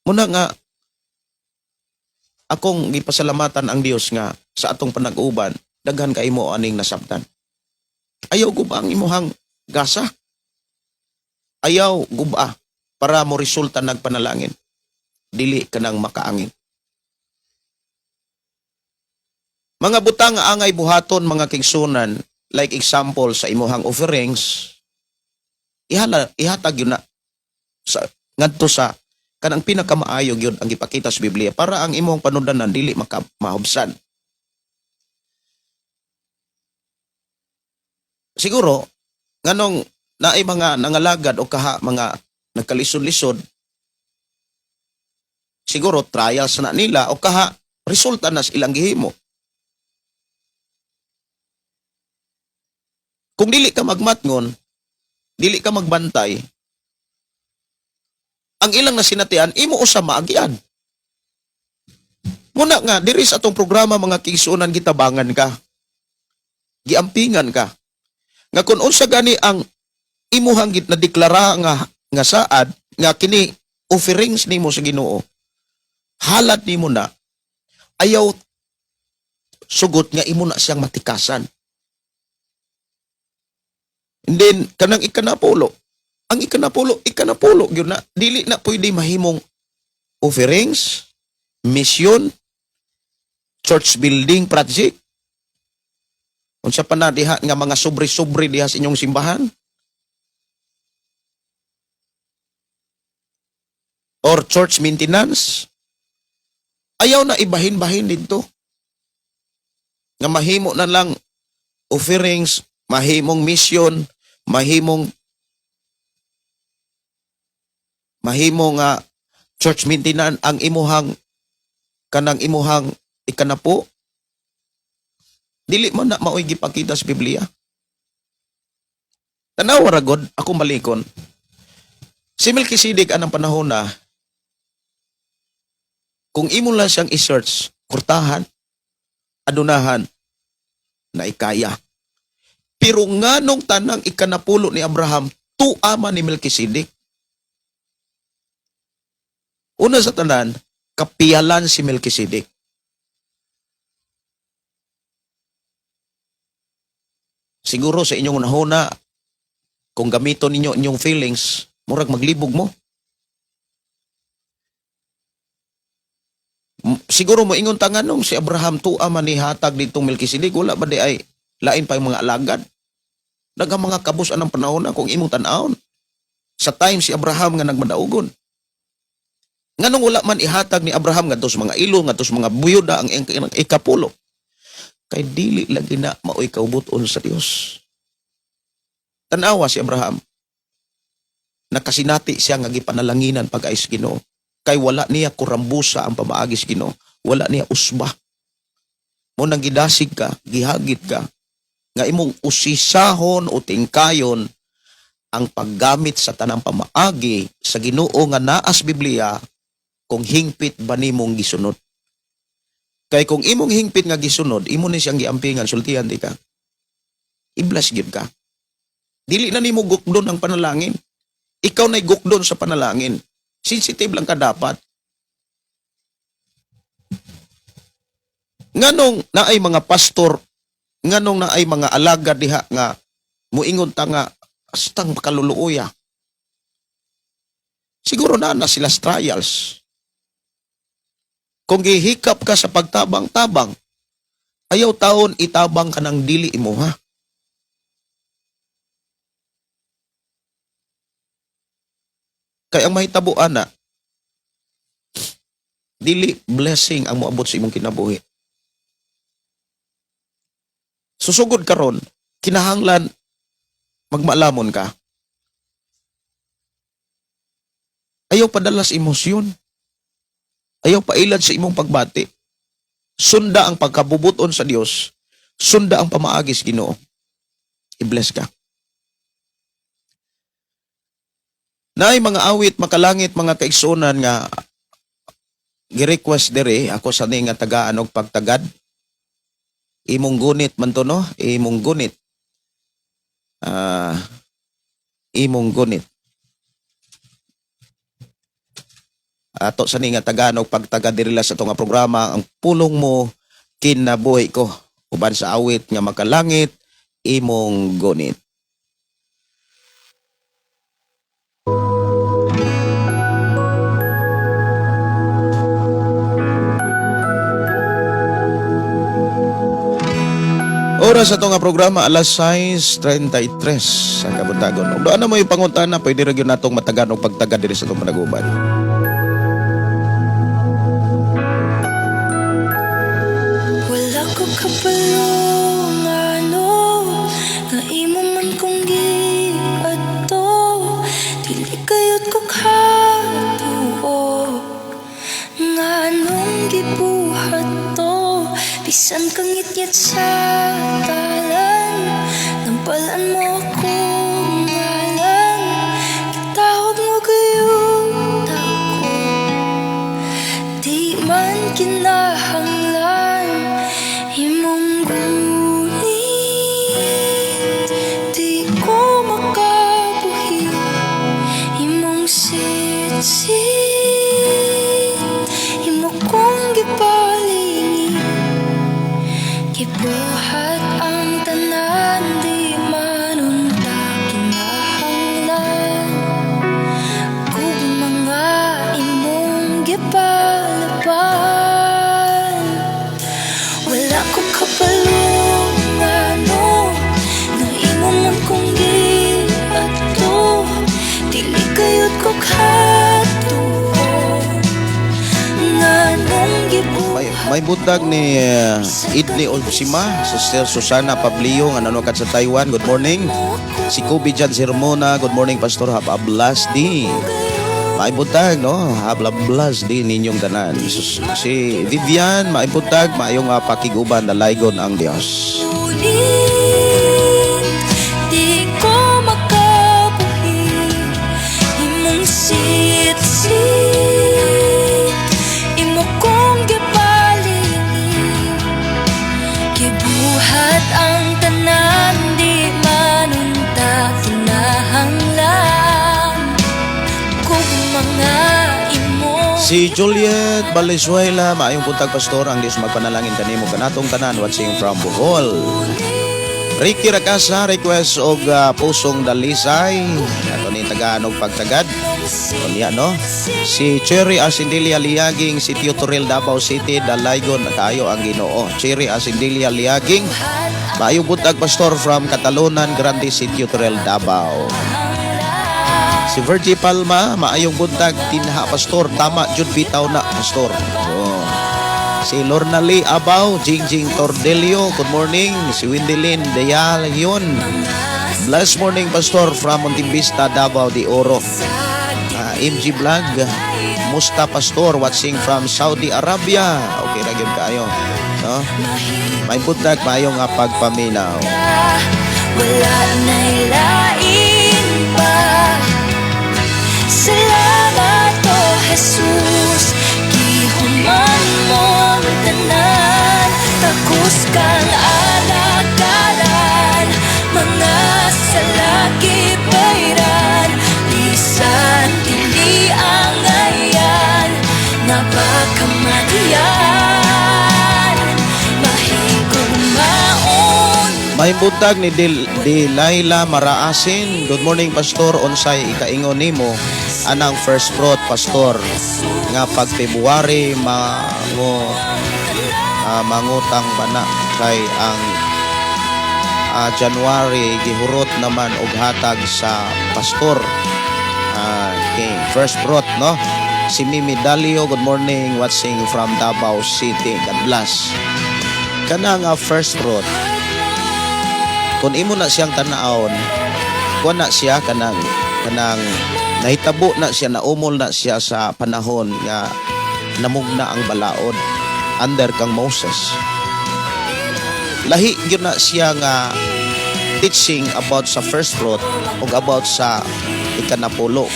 Muna nga akong gipasalamatan ang Dios nga sa atong panag-uban, daghan kay mo aning nasabtan. Ayaw guba ang imuhang gasa. Ayaw guba para mo resulta nagpanalangin. Dili ka nang makaangin. Mga butang nga angay buhaton, mga kigsunan, like example sa imuhang offerings, ihala, ihatag yun na sa ngadto sa kanang pinakamaayo gyud ang gipakita sa Biblia para ang imong panundanan dili maka mahubsan. Siguro nganong naay mga nangalagad o kaha mga nagkalisod-lisod, siguro trials na nila o kaha resulta na sa ilang gihimo. Kung dili ka magmatngon, dili ka magbantay, ang ilang nasinatian, imo usa maagian. Muna nga, diri sa atong programa, mga kigsunan, gitabangan ka. Giampingan ka. Nga kung unsa gani ang imuhang na deklara nga saad nga kini offerings nimo sa Ginoo. Halad nimo na, ayaw sugot nga imo na siyang matikasan. And then kanang ikanapulo, ang ikanapulo, ikanapulo gyud na, dili na pwede mahimong offerings, mission, church building project. Unsa pa na diha nga mga sobre-sobre diha sa inyong simbahan? Or church maintenance? Ayaw na ibahin-bahin dito. Nga mahimo na lang offerings, mahimong mission, mahimo nga church maintenance ang imuhang kanang imuhang ikanapo. Dili mo na maoy gipakita sa Biblia. Tanawa ra god ako malikon. Si Melchizedek anang panahon na, kung imo lang siyang i-search, kurtahan, adunahan, na ikaya. Pero nganong tanang ikanapulo ni Abraham, tuama ni Melchizedek? Una sa tanan, kapiyalan si Melchizedek. Siguro sa inyong unahuna, kung gamiton ninyo inyong feelings, murag maglibog mo. Siguro mo ingon ta, nganong si Abraham tuwa man nihatag ditong Melchizedek, wala ba diay lain pa yung mga alagad? Daghang mga kabus anang panahon na kung imong tan-awon. Sa time si Abraham nga nagmadaugon. Nganong wala man ihatag ni Abraham ngadto sa mga ilo, ngadto sa mga buyuda ang ikapulo? Kay dili lagi na maoy kaubuton sa Dios. Tanawa si Abraham. Nakasinati siya nga gipanalanginan pag-ay sa Ginoo. Kay wala niya kurambusa ang pamaagi sa Ginoo. Wala niya usba. Mao nang gidasig ka, gihagit ka, nga imong usisahon o tingkayon ang paggamit sa tanang pamaagi sa Ginoo nga naas Biblia kung hingpit ba nimong gisunod. Kay kung imong hingpit nga gisunod, imo ni siyang giampingan, sultihan di ka. I-bless gyud ka. Dili na nimo gukdon ang panalangin. Ikaw na'y gukdon sa panalangin. Sensitive lang ka dapat. Nganong naay mga pastor, nganong naay mga alagad diha nga muingon ta nga astang makaluluoya. Siguro na na sila sa trials. Kung gihikap ka sa pagtabang-tabang, ayaw taon itabang ka ng dili imo ha. Kay ang mahitabo ana, dili blessing ang moabot sa imong kinabuhi. Susugod karon, kinahanglan magmaalamon ka. Ayaw padalas emosyon. Ayaw pailad sa imong pagbati. Sunda ang pagkabubuton sa Dios. Sunda ang pamaagi sa Ginoo. I-bless ka. Naay mga awit makalangit, mga kaigsuonan, nga gi-request diri ako sa ni nga tagaan og pagtagad. Imong gunit man to, no? Imong gunit. Imong gunit. Ato sa ni nga tagaan og pagtagad diri la sa ato nga programa, ang pulong mo kinabuhi ko, uban sa awit nga makalangit, Imong Gunit. Oras sa nga programa, alas 6:33 sa kabuntagon. Ug doon na mo yung pangutana, pwede ra gyud natong matagan og pagtagad diri sa atong panaguban. Wala ko kabalo ngano nga imo man kong giadto. Dili kayot ko katuo nganong gibuhat to. Bisan kangitngit sa talan, nampalan mo akong ngalan. Gitawag mo gayud ako. Di man kinahanglan imong gunit. Di ko makabuhi imong sitsit. Imo kong gipalingin. Gibuhat ang tanan. Di man unta kinahanglan kung mga imong gipalaban. Wala ko kabalo ngano nga imo man kong giadto. Dili kayot ko katuo nganong gibuhat. May buntag ni Idli Olsima, Sister Susana Pablio nga nanonood sa Taiwan. Good morning. Si Kobe Jan Sermona, good morning, Pastor. Have a blessed day. May buntag, no? Have a blessed day ninyong tanan. Si Vivian, may buntag, maayong pakiguban, dalaygon ang Dios. Ulit, di ko makabuhi imong sitsit. Imo kong gipalingin. Gibuhat ang tanan. Di man unta kinahanglan kung mga imong Si Juliet Valenzuela, maayong buntag, Pastor, ang Dios magpanalangin kanimo kanatong tanan watching from Bohol. Ricky Rakasa request og Pusong Dalisay. Ato ni tagaan og pagtagad. Unya, no? Si Cherry Asindilia Liaging, si Tutorial, Davao City, dalaygon kaayo ang Ginoo. Cherry Asindilia Liaging. Maayong buntag, Pastor, from Catalunan Grande City, Tutorial, Davao. Si Virgie Palma, maayong buntag tinha, Pastor, tama jud bitaw na, Pastor. Oh. Si Lorna Lee Abaw, Jingjing Tordelio, good morning. Si Wendelin Deyalyon. Blessed morning, Pastor, from Montevista, Davao de Oro. MG Vlog, musta, Pastor, watching from Saudi Arabia. Okay ra gyud kaayo. No? May buntag, maayong nga pagpaminaw. Wala na'y lain pa. Salamat, O Jesus. Gihuman mo ang tanan. Takos kang alagaran. Mga sala gibayran. Bisan dili angayan nga pakamatyan, mahigugmaon. May buntag ni Delilah Maraasin. Good morning, Pastor. Unsay ikaingon nimo anang first fruit, Pastor, nga pag February mangutang ba na kay ang January gihurot naman og hatag sa pastor? Okay, first fruit, no? Si Mimi Dalio, good morning, watching from Davao City. God bless. Kana nga first fruit, kung imo na siyang tanaon, kuha na siya kanang nahitabo na siya, naumol na siya sa panahon nga namugna ang balaod under kang Moses. Lahi gyud na siya nga teaching about sa first fruit ug about sa ikanapulo.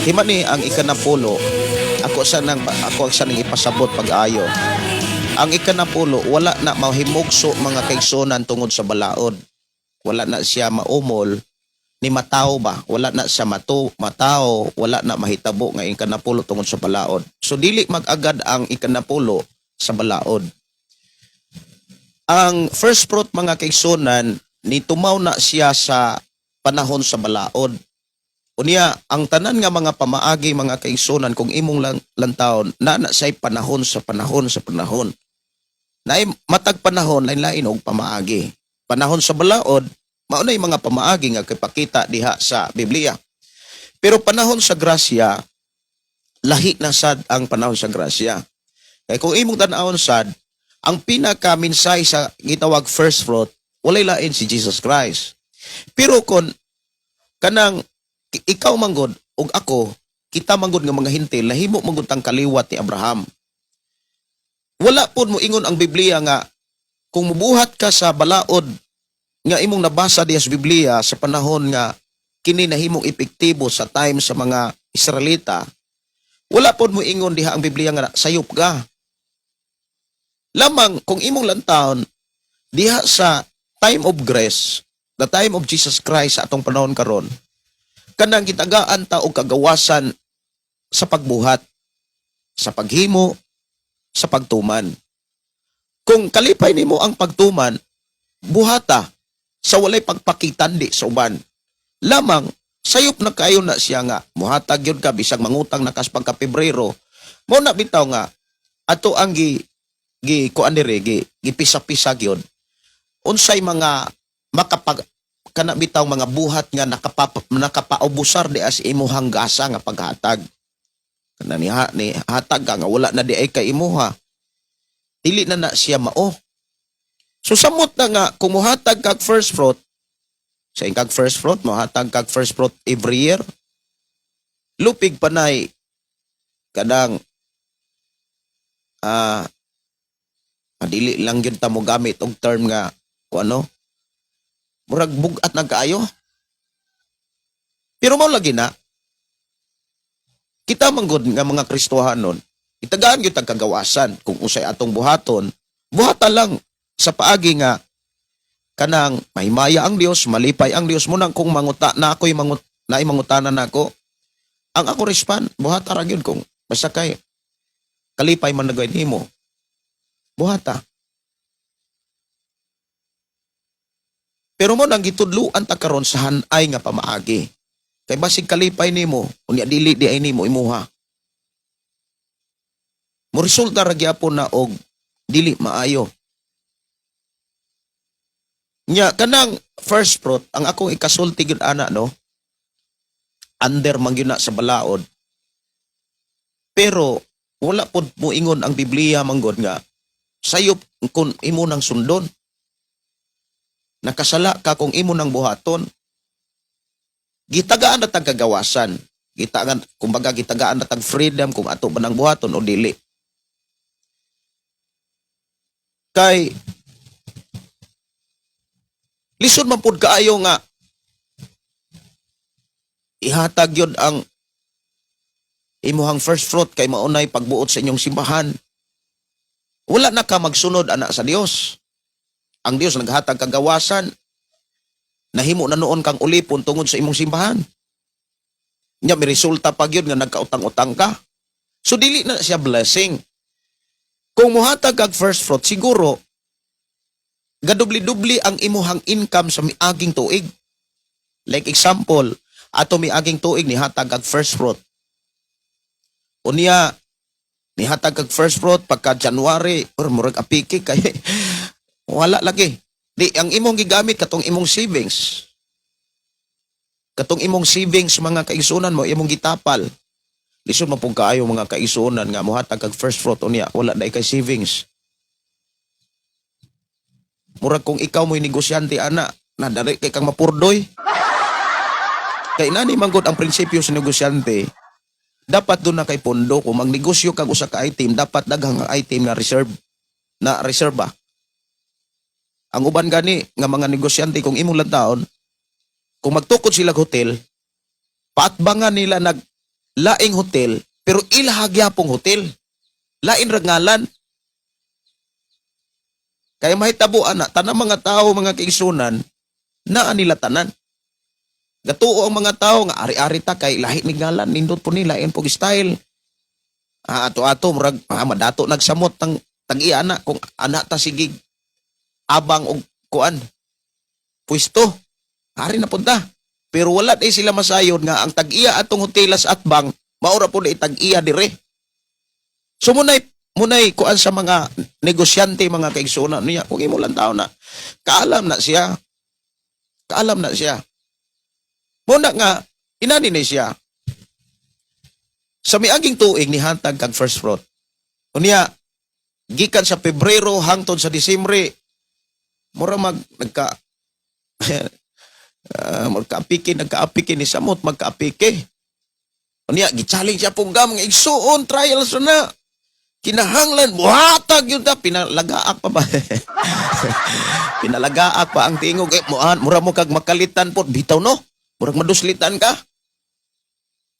Hima ni ang ikanapulo, ako sa nang ipasabot pag-ayo. Ang ikanapulo, wala na mahimugso, mga kaigsunan, tungod sa balaod. Wala na siya maumol ni matao ba? Wala na siya matao, wala na mahitabo nga ikanapulo tungod sa balaod. So dili mag-agad ang ikanapulo sa balaod. Ang first fruit, mga kaigsunan, ni tumaw na siya sa panahon sa balaod. Unya, ang tanan nga mga pamaagi, mga kaigsunan, kung imong lang, lantawon, na na siya'y panahon sa panahon sa panahon. Naay matag panahon, lain-lain og pamaagi. Panahon sa balaod, mao na mga pamaagi nga kipakita diha sa Biblia. Pero panahon sa grasya, lahi na sad ang panahon sa grasya. Kay kung imong tan-awon sad, ang pinaka mensahe sa gitawag first fruit, walay lain si Jesus Christ. Pero kung kanang ikaw manggod ug ako, kita manggod nga mga Hentil, nahimo manggod tang kaliwat ni Abraham. Wala pod mo ingon ang Biblia nga kung mubuhat ka sa balaod nga imong nabasa diya sa Biblia sa panahon nga kini nahimong epektibo sa time sa mga Israelita, wala pod mo ingon diha ang Biblia nga sayop ka. Lamang kung imong lantawon diha sa time of grace, the time of Jesus Christ sa atong panahon karon, kanang gitagaan ta og kagawasan sa pagbuhat, sa paghimo, sa pagtuman. Kung kalipay nimo ang pagtuman, buhata sa walay pagpakitandi sa uban. Lamang sayop na kayo na siya nga muhatag yun ka bisag mangutang na kas pagka Pebrero. Mo na bitaw nga ato ang gi gi kuan dire, gi gipisa-pisa gyud unsay mga makapag kana bitaw mga buhat nga nakapaubusar di as imuhang gasa nga paghatag. Kana ni, ha, ni hatag ka nga wala na di ay kay imuha, dili na na siya mao. So samot na nga kung muhatag kag first fruit sa kag first fruit, mohatag kag first fruit every year, lupig panay kanang dili lang gyud ta mo gamit og term nga kung ano, murag bugat na kaayo, pero mao lagi na kita manggod nga mga Kristohanon, itagaan gyud tag kagawasan. Kung unsay atong buhaton, buhata lang sa paagi nga kanang mahimaya ang Dios, malipay ang Dios mo. Nang kung manguta na ako'y mangut naay mangutana nako, ang ako respond, buhata ra gyud. Kung basta kay kalipay man nagawin nimo, buhata. Pero mao nang gitudluan ta karon sa hanay nga pamaagi. Kay basig kalipay nimo, unya dili di ay nimo imuha. Mo resulta ra gyapon na og dili maayo. Nya kanang first fruit, ang akong ikasulti gyud ana, no, under man gyud na sa balaod. Pero wala pod moingon ang Biblia manggod nga sayop kung imo nang sundon. Nakasala ka kung imo nang buhaton. Gitagaan na tag kagawasan. Gitagaan, kumbaga gitagaan na tag freedom kung ato ba nang buhaton o dili. Kay lisod man pud kaayo nga ihatag yun ang imuhang first fruit kay maunay pagbuot sa inyong simbahan. Wala na ka magsunod ana sa Dios. Ang Dios naghatag kagawasan. Nahimo na noon kang ulipon tungod sa imong simbahan. Nya may resulta pa gyud nga nagkautang-utang ka. So dili na siya blessing. Kung muhatag kag first fruit, siguro gadubli-dubli ang imuhang income sa miaging tuig. Like example, ato miaging tuig nihatag kag first fruit. Unya nihatag kag first fruit pagka January or murag apiki kay wala lagi. Di ang imong gigamit katong imong savings. Katong imong savings, mga kaigsunan mo, imong gitapal. Lisod man pud kaayo, mga kaigsunan, nga muhatag kag first fruit unya wala na kay savings. Murag kung ikaw mo'y negosyante ana, na dali kay kang mapurdoy. Kay nani manggod ang prinsipyo sa negosyante, dapat duna kay pondo. Kung magnegosyo kag usa ka item, dapat daghang item na reserve na reserba. Ang uban gani nga mga negosyante, kung imong lang, kung magtukod sila og hotel, paatbangan nila nag laing hotel pero ilaha gyapong hotel. Lain ra ngalan. Kaya mahitabo ana, tanang mga tao, mga kaigsunan, naa nila tanan. Gatuo ang mga tao nga ari-ari ta kay lahi ni ngalan, nindot po nila lain po style. Ah, ato-ato murag madato nagsamot tang tag-iya ana kung ana ta sige abang og kuan pwesto. Ari na punta. Pero wala di sila masayod nga ang tag-iya atong hotelas at bang maura po na itag-iya dire. So munay kuan sa mga negosyante, mga kaigsunan niya, kung imo lang tao na kaalam na siya. Kaalam na siya. Muna nga inani ni siya. Sa miaging tuig nihatag kag first fruit. Unya gikan sa Pebrero hangtod sa Disyembre mura mag nagka magkaapike, nagkaapike ni samot magkaapike. Unya gi-challenge siya pong mga igsuon, trials na. Kinahanglan muhatag yun ta, pinalagaak pa ba? Pinalagaak pa ang tingog eh muan mura mo kag makalitan po bitaw, no? Murag maduslitan ka.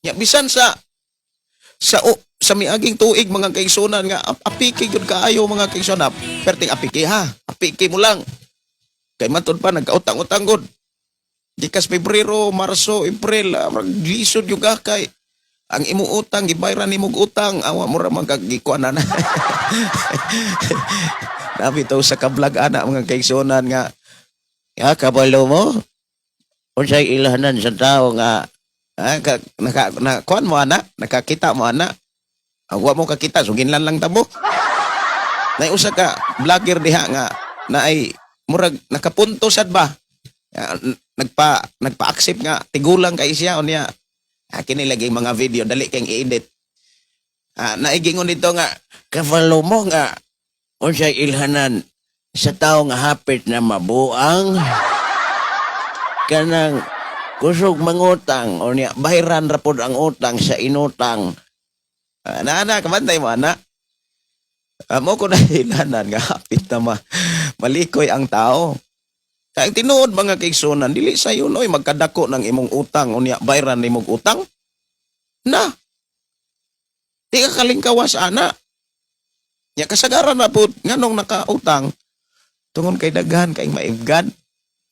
Ya bisan sa miaging tuig, mga kaigsunan, nga apiki gyud kaayo, mga kaigsunan. Perting apiki ha. Apiki mo lang. Kay matud pa nagkautang-utang gud. Gikas Pebrero, Marso, April, murag lisod yung ka kay ang imo utang gibayran nimo og utang, awa mo ra man kag gikuan na. Nabi to sa ka-vlog ana, mga kaigsunan, nga Ya, kabalo mo. Unsay ilhanan sa tao nga ah, ka, naka, na, kuan mo ana, nakakita mo ana. Ang wa mo kakita, suginlan lang tabo. Nay usa ka vlogger diha nga na ay murag nakapunto sad ba? Ah, nagpa-accept nga tigulang kay siya unya. Ah, kini lagi mga video dali kay i-edit. Ah, naigingon dito nga Kabalo mo nga unsay ilhanan sa tao nga hapit na mabuang, kanang kusog mangutang o niya bayran ra pod ang utang sa inutang. Ah, na ana kabantay mo ana. Ah, mo ko na ilanan nga hapit na malikoy ang tao. Kaya ang tinuod, mga kaigsunan, dili sayo noy magkadako ng imong utang unya bayran nimong utang. Na. Di ka kalingkawas ana. Nya kasagaran na po nganong nakautang tungod kay daghan kay maibgan.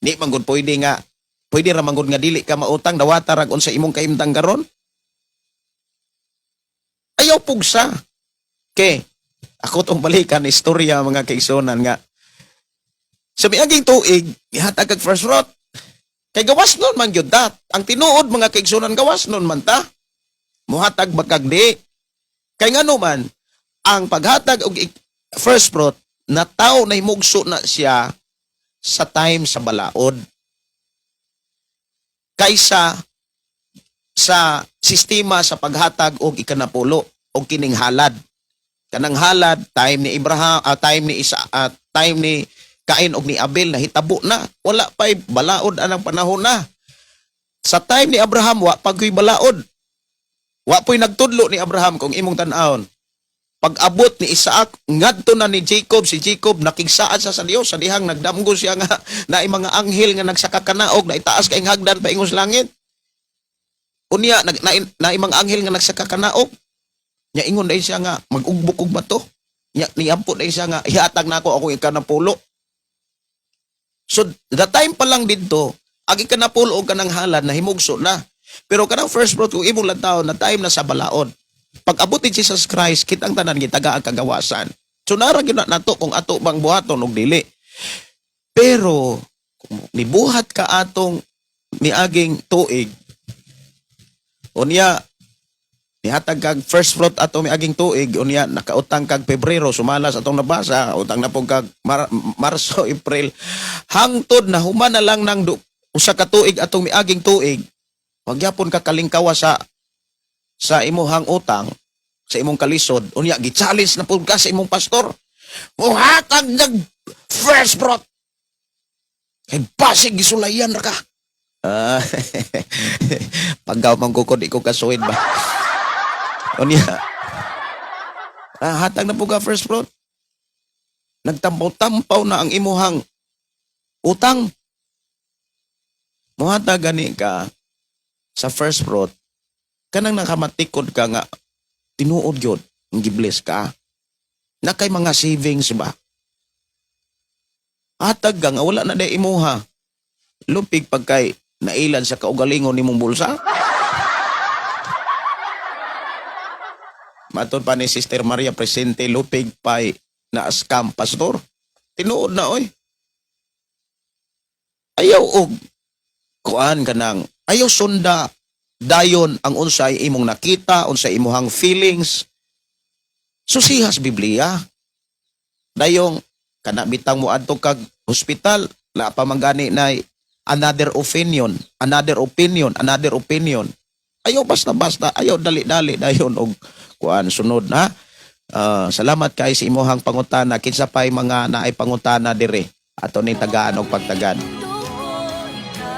Di man gud pwede nga pwede ra man gud nga dili ka mautang, dawata ra unsa imong kaimtang karon. Ayaw pugsa. Ke, ako tong balikan istorya, mga kaigsunan, nga Sa miaging tuig, ihatag kag first fruit. Kay gawas nun man gyud ta. Ang tinuod, mga kaigsunan, gawas nun man ta. Muhatag ba kag di? Kay ngano man, ang paghatag og first fruit na tao na himugso na siya sa time sa balaod kaysa sa sistema sa paghatag og ikanapulo og kining halad. Kanang halad time ni Abraham, time ni Isa, time ni Cain og ni Abel, nahitabo na. Wala pa'y balaod anang panahon na. Sa time ni Abraham, wa pa gyuy balaod. Wa po'y nagtudlo ni Abraham kung imong tan-awon. Pag-abot ni Isaac ngadto na ni Jacob, si Jacob nakigsaad sa Dios sa dihang nagdamgo siya nga naay mga anghel nga nagsakakanaog na itaas kay hagdan paingos langit. Unya nag naay mga anghel nga nagsakakanaog. Nya ingon dahil siya nga mag-ugbok og bato. Nya niampo dahil siya nga ihatag nako akong ikanapulo. So the time pa lang didto, ang ikanapulo og kanang halad na himugso na. Pero kanang first fruit, kung imong lantaw na time na sa balaod. Pag abot ni Jesus Christ, kitang tanan gitaga ang kagawasan. So nara gyud na nato kung ato bang buhaton og dili. Pero kung nibuhat ka atong miaging tuig, unya nihatag kag first fruit ato miaging tuig, unya nakautang kag Pebrero, sumala sa atong nabasa, utang na pud kag Marso, April, hangtod na human na lang ng usa ka tuig atong miaging tuig, wagyapon ka kalingkawa sa imuhang utang, sa imong kalisod. Unya gi-challenge na pud ka sa imong pastor, muhatag nag first fruit kay basig gisulayan ra ka. Ah, paggaw man ko di ko kasuwid ba. Unya hatag na po ka first fruit, nagtampaw-tampaw na ang imuhang utang, muhatag gani ka sa first fruit kanang nakamatikod ka nga tinuod gyud ang gibless ka na kay mga savings ba. Hatag ka nga wala na day imuha, lupig pagkay nailan sa kaugalingon nimong bulsa. Matod pa ni Sister Maria Presente, lupig pa'y na scam, pastor. Tinuod na, oy. Ayaw og kuan kanang ayaw sunda dayon ang unsay imong nakita, unsay imuhang feelings. Susihas Biblia. Dayong kana bitang mo adto kag hospital, la pa man gani na another opinion, another opinion, another opinion. Ayaw basta-basta, ayaw dali-dali dayon og kuan sunod na. Ah, salamat kay sa imuhang pangutana. Kinsa pay mga naay pangutana dire ato ning tagaan og pagtagad.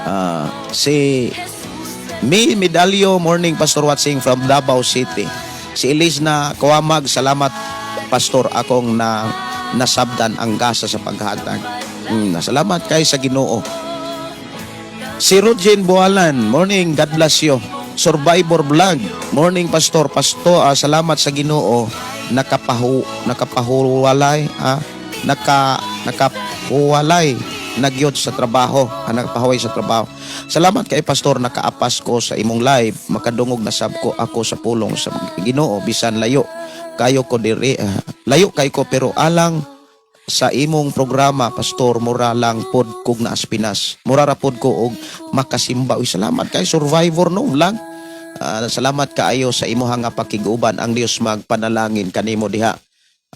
Ah, si Mi Medalyo, morning Pastor, watching from Davao City. Si Elise na Kawamag, salamat Pastor, akong na nasabdan ang gasa sa paghatag. Salamat kay sa Ginoo. Si Rogin Bualan, morning, God bless you. Survivor Vlog, morning Pastor, Pastor, salamat sa Ginoo nakapahuwalay, nakahuwalay nagyod sa trabaho, nakapahuway sa trabaho. Salamat kay Pastor, nakaapas ko sa imong live, makadungog na sab ko ako sa pulong sa Ginoo bisan layo. Kayo ko diri, layo kay ko pero alang sa imong programa, Pastor, mura lang pod kog naas Pinas. Mura ra pod ko og makasimba. Uy, salamat kay Survivor no vlog. Ah, salamat kaayo sa imuhang nga pakiguban. Ang Dios magpanalangin kanimo diha.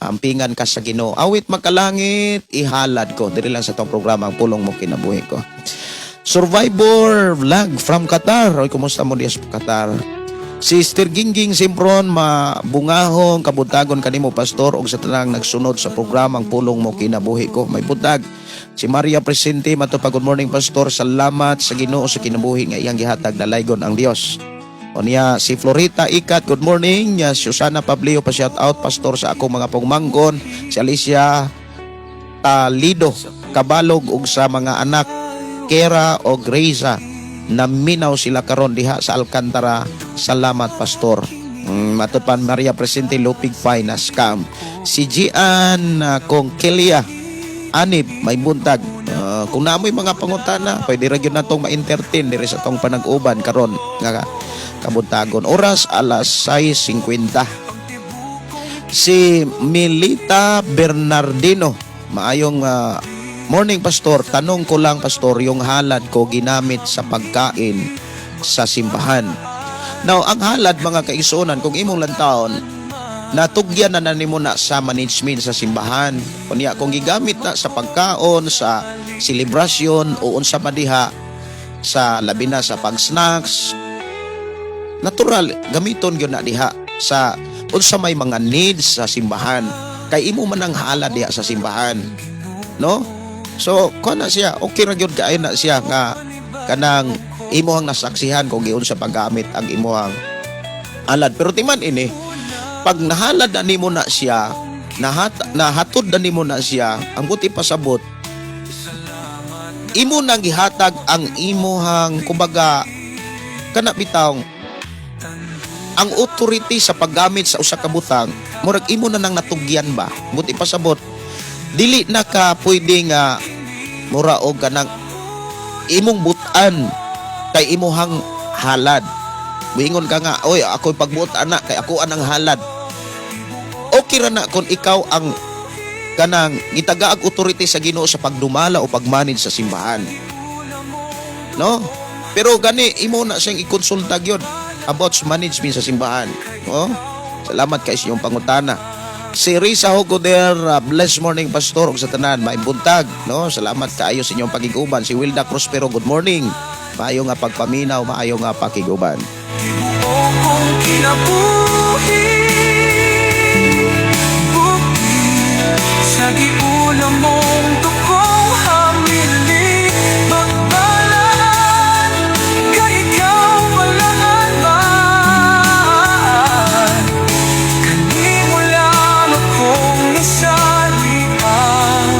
Ampingan ka sa Ginoo. Awit makalangit, ihalad ko. Diri lang sa tong programa ang Pulong Mo Kinabuhi Ko. Survivor Vlog from Qatar. Oy, kumusta mo diya sa Qatar? Sister Gingging Simpron, mabungahong kabuntagon kanimo Pastor og sa tanang nagsunod sa programang Pulong Mo Kinabuhi Ko. May buntag. Si Maria Presente, mato pa, good morning Pastor. Salamat sa Ginoo sa kinabuhi nga iyang gihatag, dalaygon ang Dios. Unya si Florita Ikat, good morning. Nya Susana Pablio, pa shout out Pastor sa akong mga pugmanggon, si Alicia Talido, Kabalog ug sa mga anak Kera o Greysa, naminaw sila karon diha sa Alcantara. Salamat Pastor. Matod pa Maria Presente, lupig pay na scam. Si Gian Conkelia Anib, may buntag. Kung naamoy mga pangutana, pwede ra gyud natong ma-entertain diri sa tong panag-uban karon nga kabuntagon. Oras alas 6:50. Si Milita Bernardino, maayong Morning, Pastor. Tanong ko lang, Pastor, yung halad ko ginamit sa pagkain sa simbahan. Now, ang halad, mga kaigsuonan, kung imong lantawon, natugyan na na nimo na sa management sa simbahan. Kunya, kung gigamit na sa pagkaon, sa selebrasyon, o unsa man diha, sa labi na sa pag-snacks, natural, gamiton gyud na diha sa unsa may mga needs sa simbahan. Kay imo man ang halad diha sa simbahan. No? So, kuha na siya, okay ra gyud kaayo na siya nga kanang imuhang nasaksihan kung giunsa paggamit ang imuhang halad. Pero timan ini, pag nahalad na nimo na siya, nahatod na nimo na siya, ang buti pasabot, imo nang gihatag ang imuhang, kumbaga, kana bitawng ang authority sa paggamit sa usa ka butang, murag imo na nang natugyan ba. Buti pasabot, dili na ka pwede nga mura og kanang imong butan kay imuhang halad. Muingon ka nga, "Oy, ako'y pagbuot ana kay ako anang halad." Okay ra na kung ikaw ang kanang gitagaag authority sa Ginoo sa pagdumala o pagmanage sa simbahan. No? Pero gani imo na siyang ikonsulta gyud about sa management sa simbahan. No? Salamat kay sa inyong pangutana. Si Risa Hogoder, blessed morning, Pastor, ug sa tanan, maayong buntag, no? Salamat kaayo sa inyong pakiguban. Si Wilda Prospero, good morning. Maayo nga pagpaminaw, maayo nga pakiguban. Buo kong kinabuhi, bukid sa giulam mong tukong hamili. Magbalaan kay ikaw balaan man. Kanimo lang akong isali ang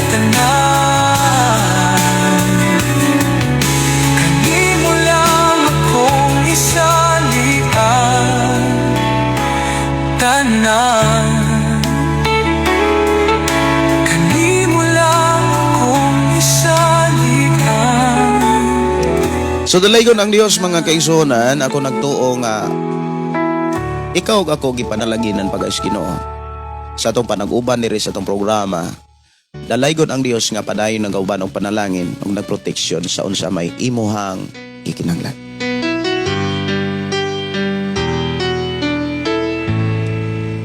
tanan. Kanimo lang akong isali ang tanan. Kanimo lang akong isali ang So dalaygon ang Dios, mga kaigsuonan, ako nagtuo nga ikaw ug ako gipanalanginan pag Ginoo. Sa atong panag-uban diri sa atong programa, dalaygon ang Dios nga padayon nagauban og panalangin ug nagproteksyon sa unsa may imuhang gikinahanglan.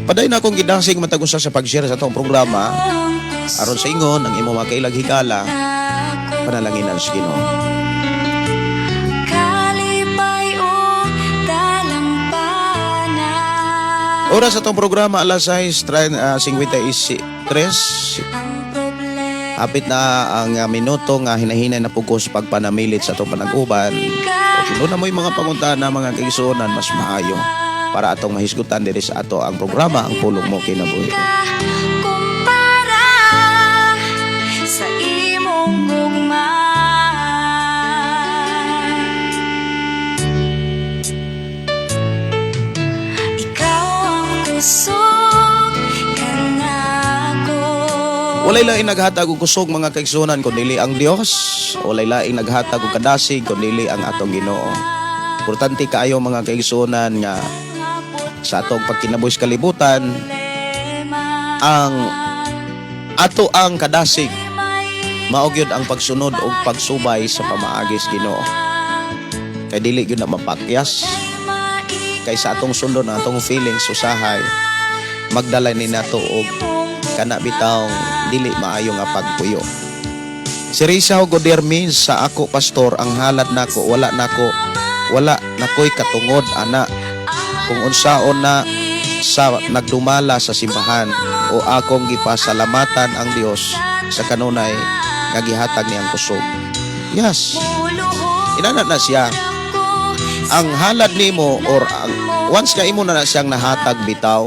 Padayon na akong gidasig matag usa sa pag-share sa atong programa aron sa ingon ang imong makailag higala, panalanginan sa Ginoo. Kalipay ug dalampanan. Oras sa atong programa, alas 6:53. Ang problema Hapit na ang minuto nga hinahinay na pugos sa pagpanamilit sa atong panag-uban. O kung doon na mo'y mga pangutana, mga kaigsuonan, mas maayo para atong mahisgutan diri sa ato ang programa, Ang Pulong Mo Kinabuhi. Kumpara sa imong gugma. Ikaw ang kusog kanako. Walay laing naghatag og kusog, mga kaigsuonan, kun dili ang Dios. Walay laing naghatag og kadasig kun dili ang atong Ginoo. Importante kaayo, mga kaigsuonan, nga sa atong pagkinabuhi sa kalibutan, ang ato ang kadasig mao gyud ang pagsunod og pagsubay sa pamaagi sa Ginoo. Kay dili gyud na mapakyas kay sa atong sundon ang atong feelings, usahay magdala ni nato og kana bitawng dili maayo nga pagpuyo. Si Risa Hugo means sa ako, Pastor, ang halad nako, wala nakoy katungod ana kung unsaon na sa nagdumala sa simbahan o akong gipasalamatan ang Dios sa kanunay nga gihatag niyang kusog. Yes. Inana na siya. Ang halad nimo or ang once ka imo na na siyang nahatag bitaw,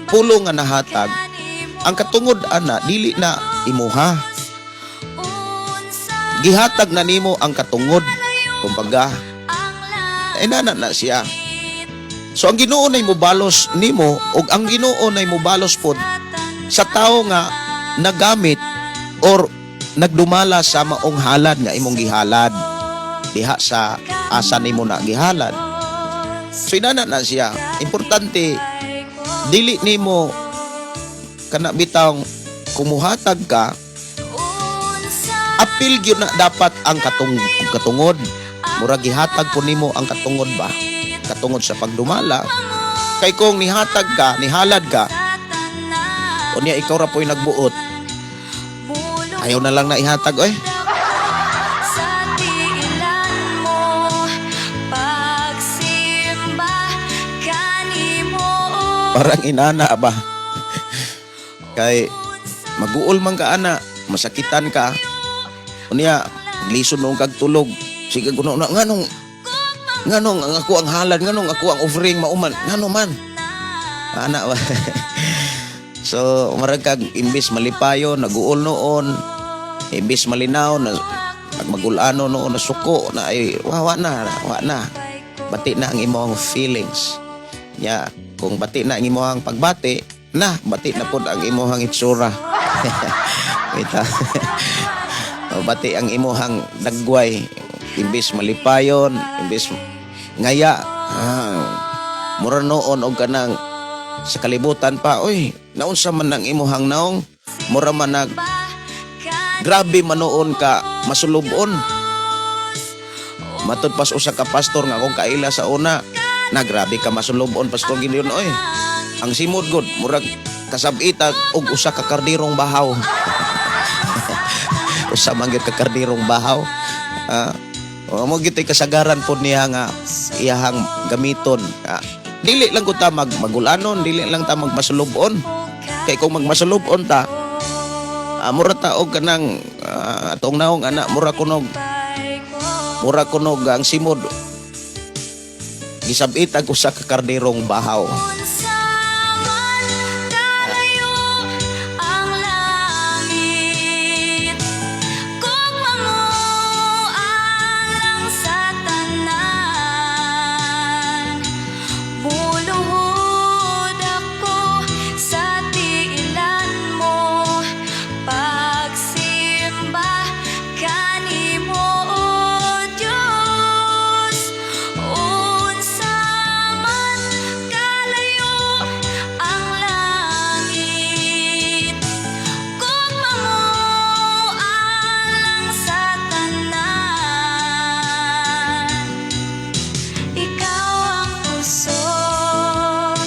pulo nga nahatag, ang katungod ana dili na imuha. Gihatag na nimo ang katungod. Kumbaga, inana na siya. So ang Ginoo nay mobalos nimo ug ang Ginoo nay mobalos pod sa tawo nga nagamit or nagdumala sa maong halad nga imong gihalad diha sa asa nimo na gihalad. So inana na siya. Importante dili nimo kana bitawng kumuhatag ka. Apil gyud na dapat ang katungod. Murag gihatag po nimo ang katungod ba? Katungod sa pagdumala. Kay kung nihatag ka, nihalad ka, unya ikaw ra po'y nagbuot, ayaw na lang na ihatag oy. Sa tiilan mo, pagsimba kanimo. Parang inana ba? Kay maguol man ka ana, masakitan ka. Unya, lisod noong kag tulog. Sige kuno na nganong nganong ang ako ang halad, nganong ako ang offering mauman, ngano man. Ana ba? So, marag kag imbis malipayon, naguol noon, imbis malinaw na magulano noon na suko na ay wa na, wa na. Bati na ang imong feelings. Ya, kung bati na ang imong pagbati, na bati na pod ang imong itsura. Ita. O, bati ang imong dagway, imbis malipayon, imbis ngaya, mura noon og kanang sa kalibutan pa, oy, naunsa man ang imuhang naong, mura man nag grabe man noon ka masulubon. Matud pas usa ka pastor nga akong kaila sa una, na grabe ka masulubon, Pastor Gideon, oy. Ang simod god murag kasabita og usa ka kardirong bahaw. Usa man gyud ka kardirong bahaw. Ah, mo gyud kasagaran pod niya nga iyahang gamiton. Dili lang ko ta magulanon, dili lang ta magmasulubon. Kay kung magmasulubon ta, mura ta og kanang atong naong ana mura kunog ang simod gisabit ang usa ka kardirong bahaw. Unsa man kalayo ang langit, kung mamualang sa tanan, muluhod ako sa tiilan mo, pagsimba kanimo, O Diyos. Unsa man kalayo ang langit, kung mamualang sa tanan, ikaw ang kusog,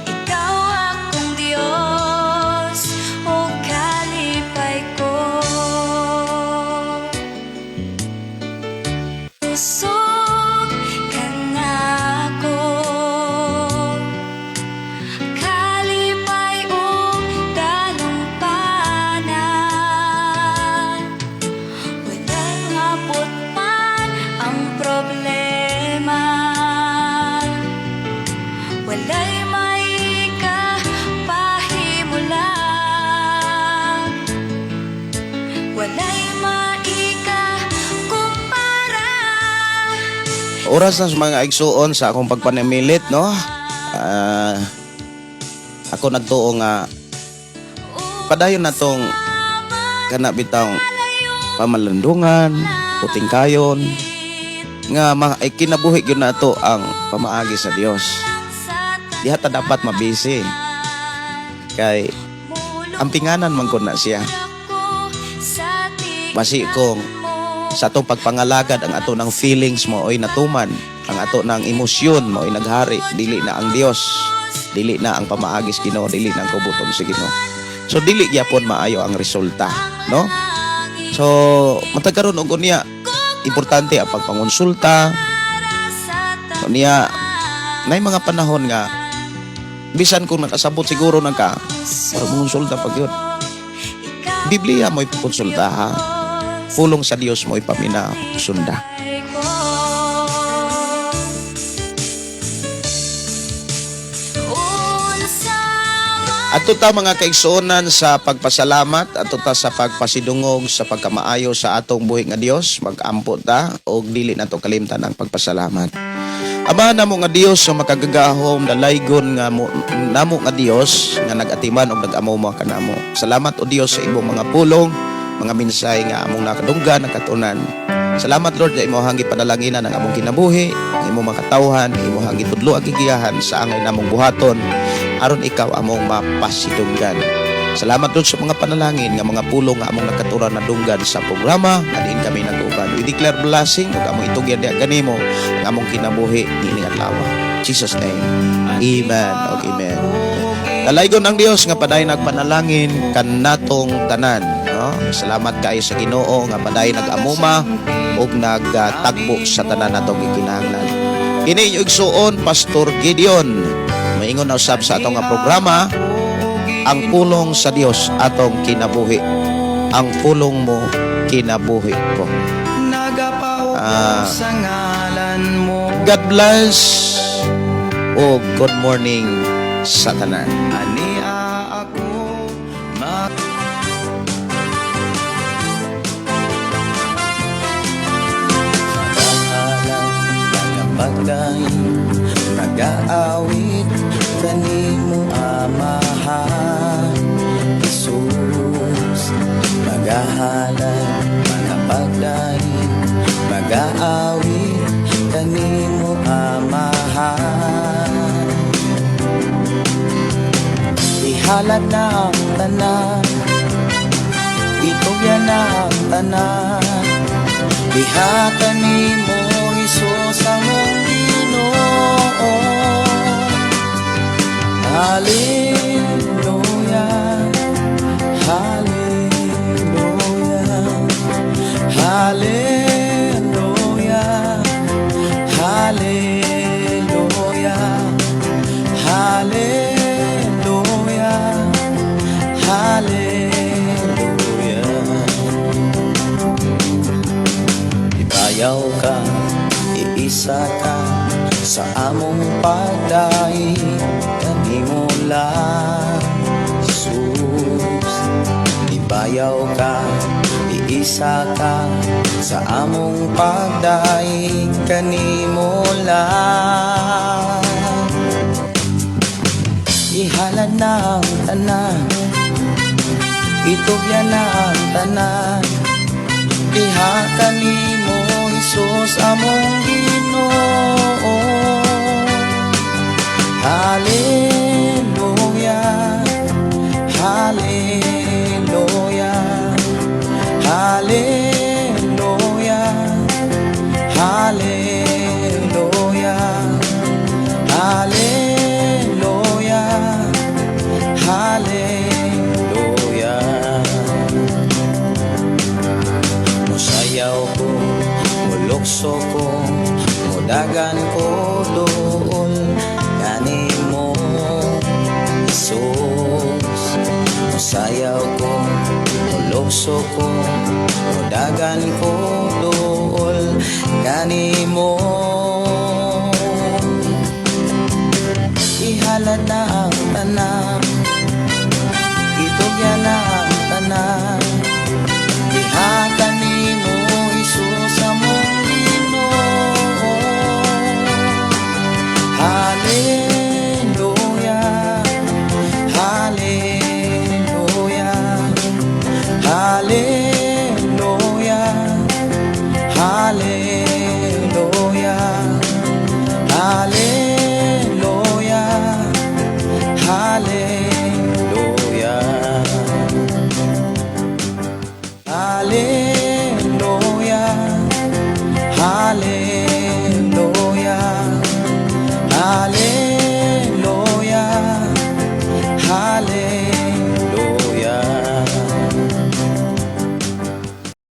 ikaw akong Diyos, o kalipay ko. Kusog ka nako, kalipay ug dalumpanan. Walang abot man ang problema, walay may kapahimulag, walay maikakumpara. Oras na sa mga igsuon sa akong pagpanamilit, no? Ako nagtuo nga padayon na tong kana bitawng pamalandungan, puting kayon nga ay kinabuhi gyud nato ang pamaagi sa Dios. Diha ta dapat mabisi kay ang pinganan man kun na siya. Basi kung sa atong pagpangalagad ang ato ng feelings mo oy natuman, ang ato ng emosyon mo ay naghari, dili na ang Dios, dili na ang pamaagi sa Ginoo, dili na ang kubuton sa Ginoo. So dili gyapon maayo ang resulta, no? So matag karon og unya importante ang pagpangonsulta unya. Nay mga panahon nga bisan kung nakasabot siguro na ka, pero mongonsulta pag yun. Biblia mo ipakonsulta ha. Pulong sa Dios mo ipamina sunda. Ato ta, mga kaigsuonan, sa pagpasalamat, ato ta sa pagpasidungog sa pagkamaayo sa atong buhi nga Dios, magampo ta og dili nato kalimtan ang pagpasalamat. Ama namo nga Dios sa makagagahom, dalaygon nga mo, namo nga Dios nga nag-atiman og nag-amo mo kanamo. Salamat, o Dios, sa imong mga pulong, mga mensahe nga among nakadunggan, nakatunan. Salamat, Lord, sa imong gipanalanginan ang among kinabuhi, ang imong mga katawhan, imong gitudlo ang gigiyahan sa angay namong buhaton aron ikaw among mapasidunggan. Salamat Lord sa mga panalangin nga mga pulong nga among nakaturan na dunggan sa programa nga diin kami nag-uban. We declare blessing ug among itugyan diha kanimo ang among kinabuhi niining adlaw. Jesus name. Amen. Ug amen. Dalaygon ang Dios nga padayon nagpanalangin kanatong tanan, no? Salamat kaayo sa Ginoo nga padayon nag-amuma ug nagtagbo sa tanan natong gikinahanglan. Kini inyong igsuon, Pastor Gideon. Maingon na usab sa atong nga programa, ang pulong sa Dios atong kinabuhi. Ang pulong mo, kinabuhi ko. God bless o good morning sa tanan. Ania ako ma. Nagapagdaig, nagaawit kanimo, Amahan Jesus. Magahalad, magapagdaig, magaawit kanimo, Amahan. Ihalad na ang tanan, itugyan na ang tanan. Diha kanimo, Hesus, among Ginoo. Hallelujah, Hallelujah, Hallelujah, Hallelujah, Hallelujah, Hallelujah. Ibayaw ka, iisa ka sa among pagdaig kanimo lang, Jesus. Ibayaw ka, iisa ka sa among pagdaig kanimo lang. Ihalad na ang tanan, itugyan na ang tanan. Diha kanimo, Hesus, among Ginoo. Hallelujah, Hallelujah, Hallelujah, Hallelujah, Hallelujah, Hallelujah. Musayaw ko, mulukso ko, mudagan ko duol kanimo, Jesus. Musayaw ko, mulukso ko, mudagan ko duol kanimo. Ihalad na ang tanan, itugyan na ang tanan. Diha kanimo, Hesus, among Ginoo. Hallelujah, Hallelujah, Hallelujah, Hallelujah, Hallelujah, Hallelujah.